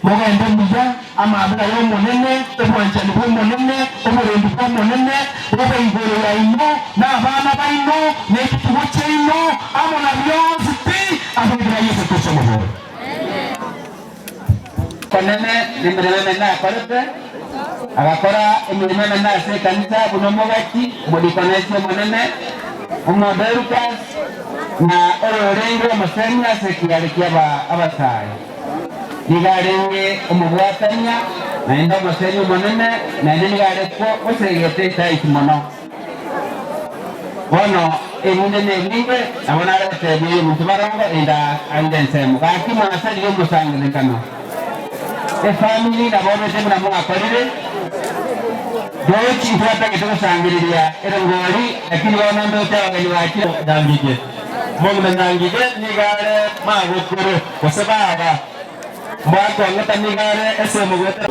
Mogende buya, amaabera y'Omonene, obwanchani bw'Omonene, oborendi bw'Omonene bobe igoro yaino, na abana baino, ne chitugo chiaino, amo na bionsi pi, ase erieta ria Yeso Kristo Omobori. Omonene nemeremo emenene akorete, agakora emeremo emenene ase ekanisa buna omogachi, omodikonesi omonene, omodorukas, na oyorenge omosemia ase ekiare ki'abasae. Nigo arenge omobwatania, naende omosemia omonene, naende nigo are gosegeta esaisi mono. Bono ebinde na ebinde nabo nare gotebia oyominto barongo enda aire ensemo. Gaki mwasaririe omosangererekano. Efamiri nabo obete buna mwakorire. Dochi ntwatagete gosangereria erongori, lakini bono ndoche abageni bachire. Nyangige. Omong'ina Nyangige nigo are magokoro gose baba. Mwakong'eta nigo are esemo goetera.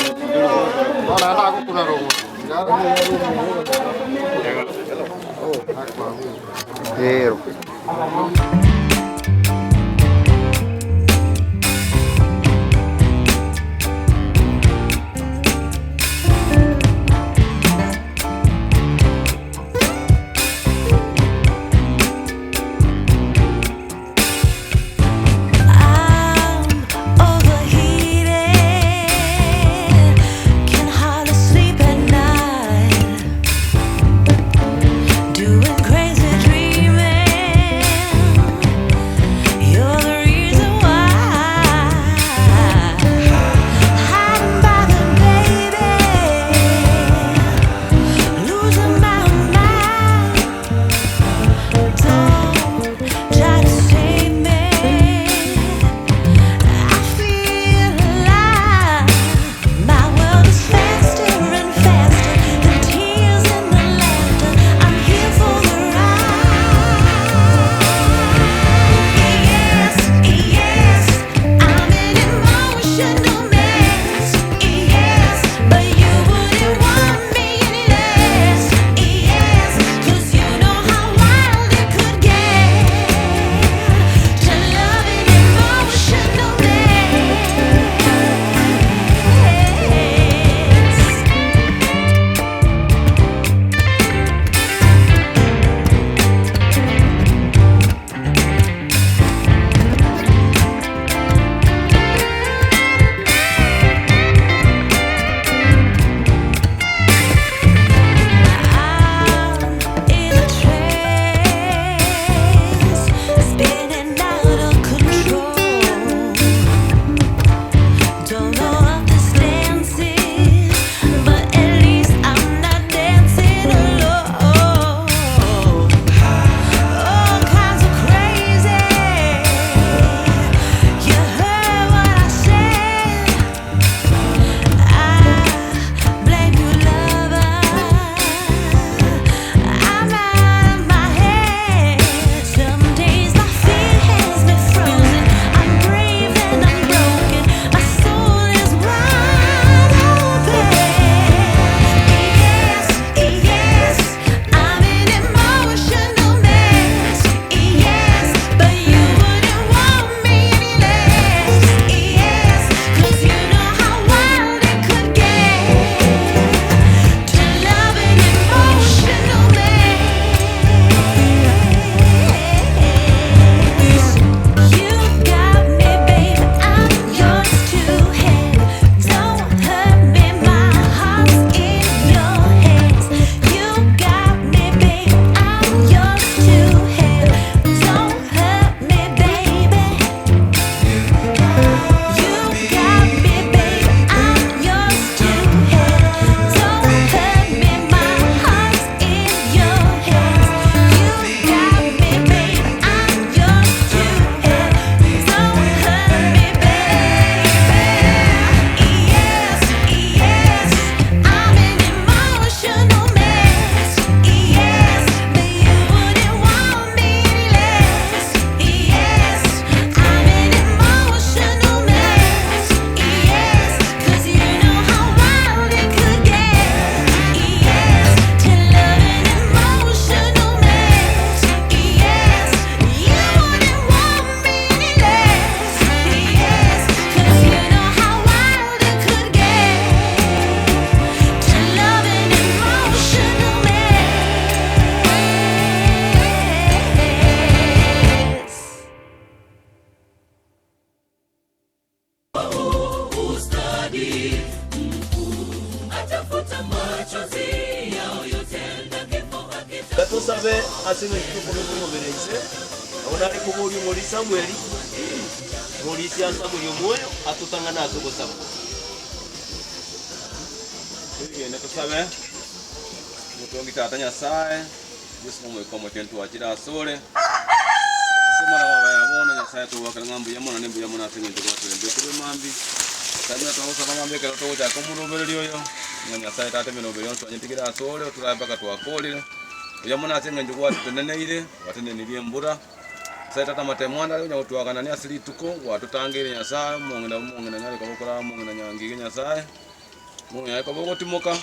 ase eng'encho tokobeka omobere inse, nabo nare koboria omorisia Samweli, omorisia Samweli omoyo atotang'ane ase ogosaba. Twegene tosabe. Omotongi Tata Nyasae, Yeso na Omoika Omochenu twachire asore, ase amarogoba ya bono, Nyasae togwakera ng'a mbuya mono ne mbuya mono ase eng'encho gwatorentire korwa mambia. Nyasae buna twagosaba ng'a mambia ekero togochaka omorobererio oyo, ng'a Nyasae Tata emeroberio yonsi twanyetigire asore, otorae mpaka twakorire. Mbuya mono ase eng'encho gwatoteneneire, gwatenenirie embura, Nyasae Tata amatemo ande are konya gotwakanania ase rituko, gwatotangeire Nyasae, omong'ina omong'ina nyare koba okorara omong'ina nyangige Nyasae. Monyare koba ogotimoka,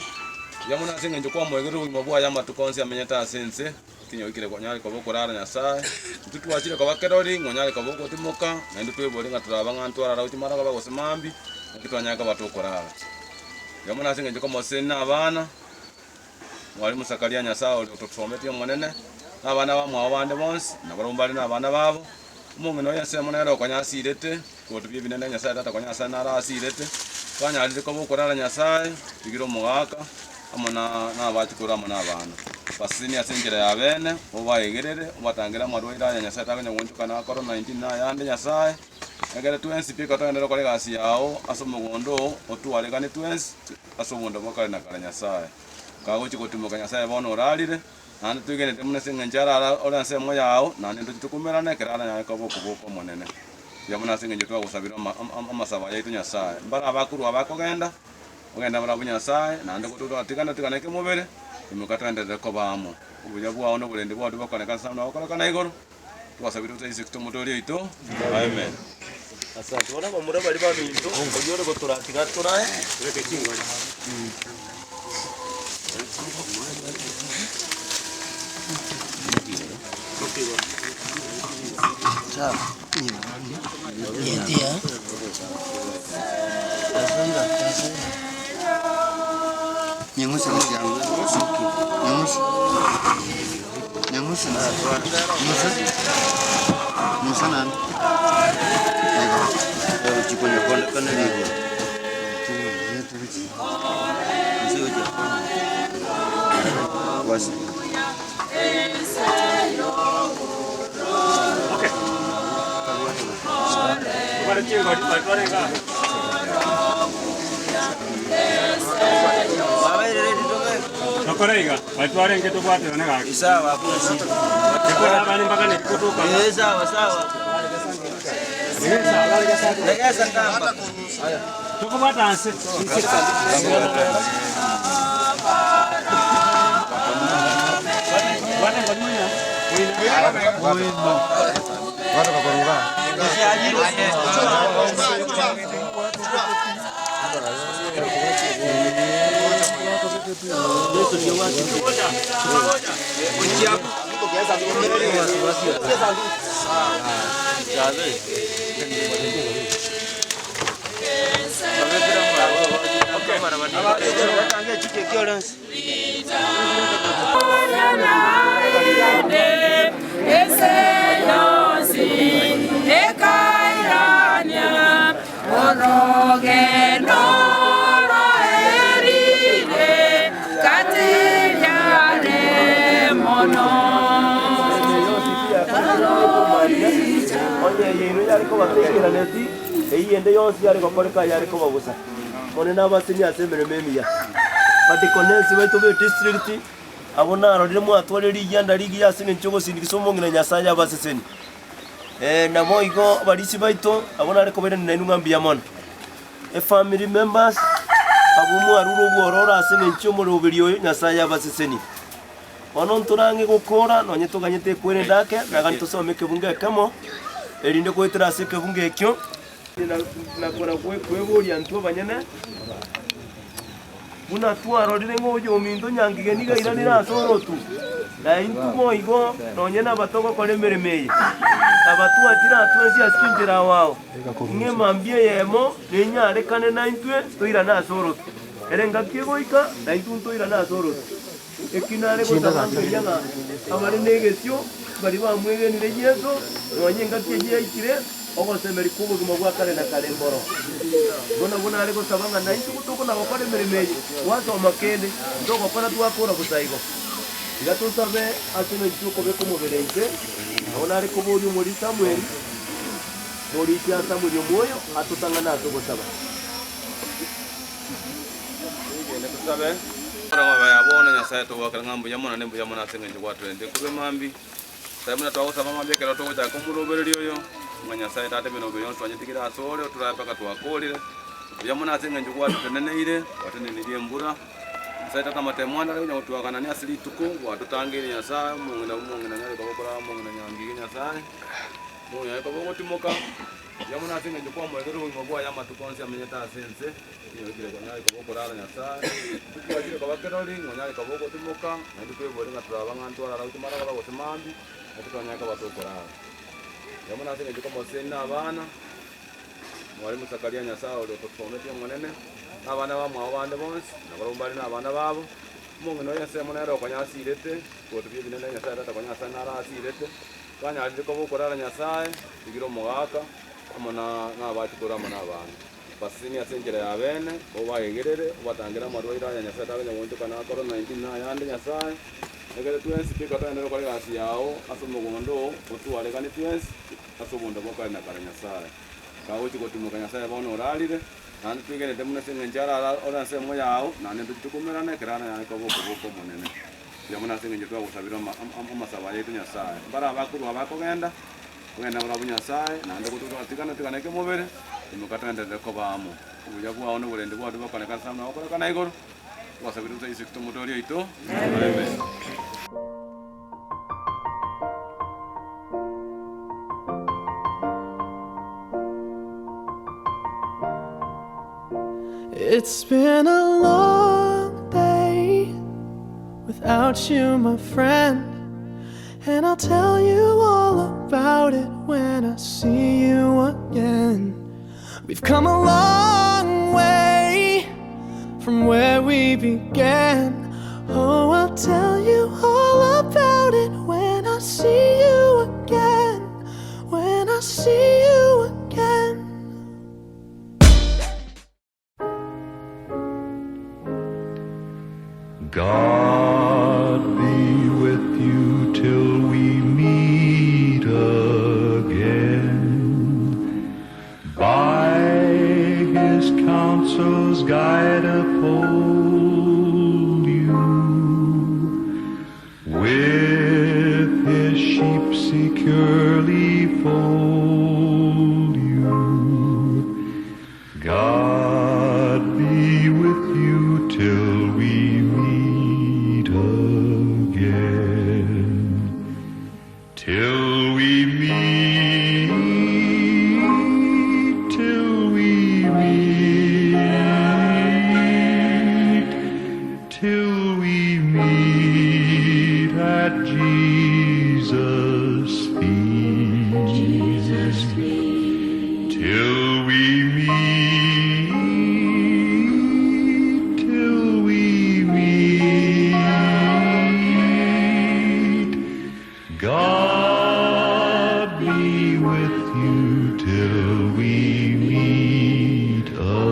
buya mono ase engencho kwamoegerire obogima bwaye amatuko onsi amenyete ase ense, ekinya oikire onyare koba okorara Nyasae. Intwe twachire koba kerori ng'a onyare koba ogotimoka, naende twebori ng'a toraba ng'a ntwarara gochia marogoba gose mambia, naki twanyare koba tokorara. Buya mono ase engencho komosesenia na abana, Mwalimu Zakaria Nyasae oria otosometie Omonene, na abana bamwabo bande bonsi, na barabwo mbare nabana babo, omong'ina oye ensemo nere okonya asirete, Ebikoto bi'ebinene Nyasae Tata konya Nyasae naro asirete, twanyarire koba okorara Nyasae, tigire omogaka, amo na nabachukuru amo nabana. Basesenie ase enchera ya bene, obaegerere, obatangere amarwaire aya Nyasae takonya goonchoka na korona 19 na ayande Nyasae, ekere twensi pi ekero togenderere gokora egasi yao ase omogondo oo, otwareganie twensi ase obonda bwa kare na kare Nyasae. Kagochia gotimoka Nyasae bono orarire, Naende twegenete buna ase engencho arare ore ensemo yao, naende ntoche tokomerane ekero aranyare koba okoboko omonene. Mbuya mono ase engencho twagosabire amasabo aya aito Nyasae. Mbare abakorwa abakogenda, ogende barabwo Nyasae, naende gotoratigane tigane kemobere, imoka toenderere koba amo. Obuya bwao na oborendi bwao tibokoneka ase buna bokorekana igoro, twasabire gocha Yeso Kristo Omotoori oito. Amen. Asante. Bono abamura baria baminto, oyio ore gotoratiga torae. Onye eyeino yare kobatekeraneti, eyio ende yonsi yare gokoreka yare koba bosa. Monene abaseni ase emeremo emiya. Badikonesi baito be district, abwo narorire mwatware rigianda rigiya ase engencho y'ogosindikisa omong'ina Nyasaye abaseseni. Naboigo abarisia baito, abwo nare kobairaneria nainwe ng'a mbuya mono. Efamily members, abwo mwarure obwororo ase engencho y'omoroberi oyo, Nyasaye abaseseni. Bono ntorang'e gokora, nonye toganyete ekwerende ake, nagani tosome ekebungo ekemo, erinde goetera ase ekebungo ekio, Nakora kweboria intwe abanyene, buna twarorire ng'a oyominto nyangige nigo airanire ase orotu, na intwe boigo nonye nabatogokora emeremo eye, aba twachire aa twensi ase chinchera ao ao, ng'a emambia eyemo nenyarekane naintwe toirane ase orotu. Ere engaki egoika, naintwe ntoirane ase orotu. Eki nare gosaba nkeria ng'a abare negesio baria bamwegenire Yeso, nonya engaki eyio yaikire, ogosemeria kw'obogima bwa kare na kare mboro. Igo nabwo nare gosaba ng'a naintwe tokona gokora emeremo eye, twasoma kende, ntogokora twakora bosa igo. Tiga tosabe ase engencho y'okobeka omobere inse, nabo nare koboria omoriri Samweli, Moriti a Samweli omoyo, atotang'ane ase ogosaba. Twegene tosabe. Ore ya bono, Nyasae, togwakera ng'a mbuya mono, ne mbuya mono ase engencho gwatorentire korwa emambia. Nyasae, buna twagosaba mambia ekero togochaka omorobererio oyo, ng'a Nyasae Tata emeroberi yonsi twanyetigire asore, otorae mpaka twakorire. Mbuya mono ase engencho gwatoteneneire, gwatenenirie embura. Nyasae Tata amatemo ande are konya gotwakanania ase rituko, gwatotangeire Nyasae, omong'ina omong'ina nyare koba okorara omong'ina nyangige Nyasae, omong'ina nyare koba ogotimoka. Mbuya mono ase engencho kwamoegeire obogima bwaye amatuko onsi amenyete ase ense, oyoikire konyare koba okorara Nyasae. Intwe twachire koba kerori, ng'a onyare koba ogotimoka, naintwe twebore ng'a toraba ng'a ntwarara gochia marogoba gose mambia, naki twanyare koba tokorara. Mbuya mono ase engencho kwamosesenirie na abana, Mwalimu Zakaria Nyasae oria otosometie Omonene, na abana bamwabo bande bonsi, na barabwo mbare nabana babo. Omong'ina oye ensemo nere okonya asirete, gotubia ebinene Nyasae Tata konya ase naro asirete. Twanyarire koba okorara Nyasae, tigire omogaka, amo na nabachukuru amo nabana. Basesenie ase enchera ya bene, obaegerere, obatangere amarwaire aya Nyasae takonya goonchoka na korona 19 na ayande Nyasae. Ekero twensi toika togenderere gokora egasi yao ase omogondo oo, otwareganie twensi ase obonda bwa kare na kare Nyasae. Kagochia gotimoka Nyasae bono orarire, naende twegenete buna ase engencho arare ore ensemo yao, naende ntochie tokomerana ekero aranyare koba okoboko omonene. Mbuya mono ase engencho twagosabire amasabo ayaito Nyasae. Mbare abakorwa abakogenda, togende nabarabwo Nyasae, naende gotwatigana tigana ekemobere, timoka togenderere koba amo. Obuya bwao na oborendi bwao tibokoneka ase amo nagokorekana igoro, twasabire ase Yeso Kristo Omotoori oito. Amen. It's been a long day without you, my friend. And I'll tell you all about it when I see you again. We've come a long way from where we began. Oh, I'll tell you all about it when I see you again. When I see you again. God be with you till we meet again. By his counsels guide uphold you. With his sheep securely fold you. God be with you till we meet again. Till we meet, till we meet, till we meet at Jesus' feet. Jesus' feet. Till we meet, till we meet, God be with you till we meet again.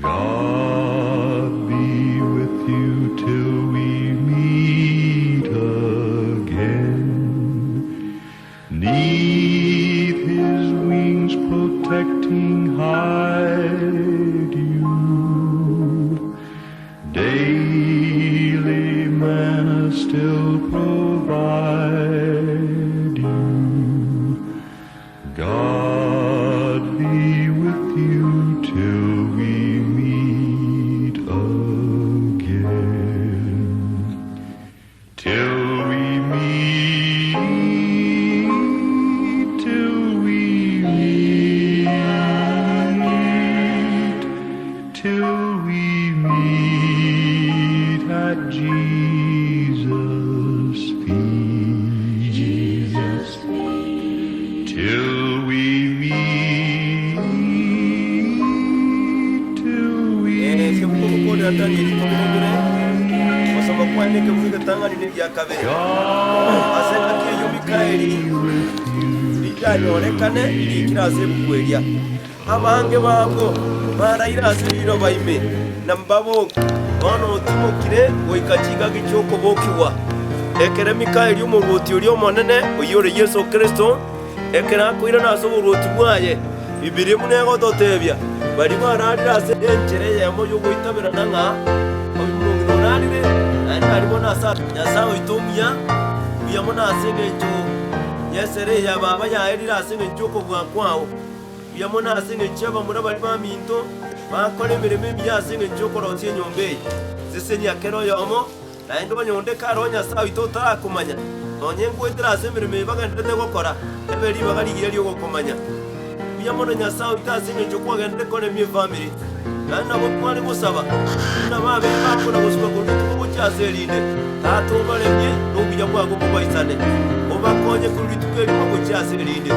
God be with you till we meet again. Neath his wings protecting hide you. Daily manna still provide you. God be with you till we meet again. Till we meet, till we meet, till we meet at Jesus' feet. Jesus' feet. Till we meet, till we Gosoma kwane ekebugu egetang'ani negia kabere. Ase engaki eyio Mikaeli, riranyorekane ririkire ase ebuku eria. Abange babo baraire ase riroba ime, na mbaboke. Bono otimokire goika chingaki chi'okobokigwa. Ekero Mikaeli omorwoti oria omonene, oyio ore Yeso Kristo, ekero akoirana ase oborwoti bwaye, Bibilia buna egototebia, baria bararire ase enchera eyemo y'ogoitaberana ng'a omong'ina orarire, naende aria bono ase Nyasae oito omuya, mbuya mono ase engencho y'esere eye ya baba yaerire ase engencho y'okobua kwao. Mbuya mono ase engencho y'abamura baria baminto bakora emeremo emiya ase engencho y'okorosia enyomba eye. Sesenia kera oyomo, naende onye onde kare o Nyasae oito otarakomanya, nonya ngoetera ase emeremo eye bagendererete gokora, ebe ribaga rigiya ri'ogokomanya. Mbuya mono Nyasae oito ase engencho kwagenderire koremia efamiri, naende nabo kware gosaba, buna babeire bakona gosuka korwa rituko gochia ase erinde, Tata obaremie nobuya bwago bobaisane, obakonye korwa rituko erimo gochia ase erinde.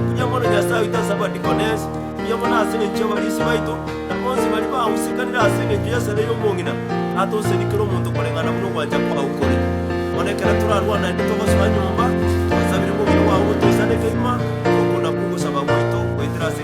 Mbuya mono Nyasae oito ase abadikonesi, mbuya mono ase engencho y'abarisia baito, na bonsi baria bahusekanire ase engencho y'esere y'omong'ina, Tata osenie kera omonto koreng'ana buna ogwancha kwao kore. Bono ekero torarwane naende togosoa nyomba, twasabire mobere bwao botoisane kegima, oko nakwo ogosaba gwaito goetera ase.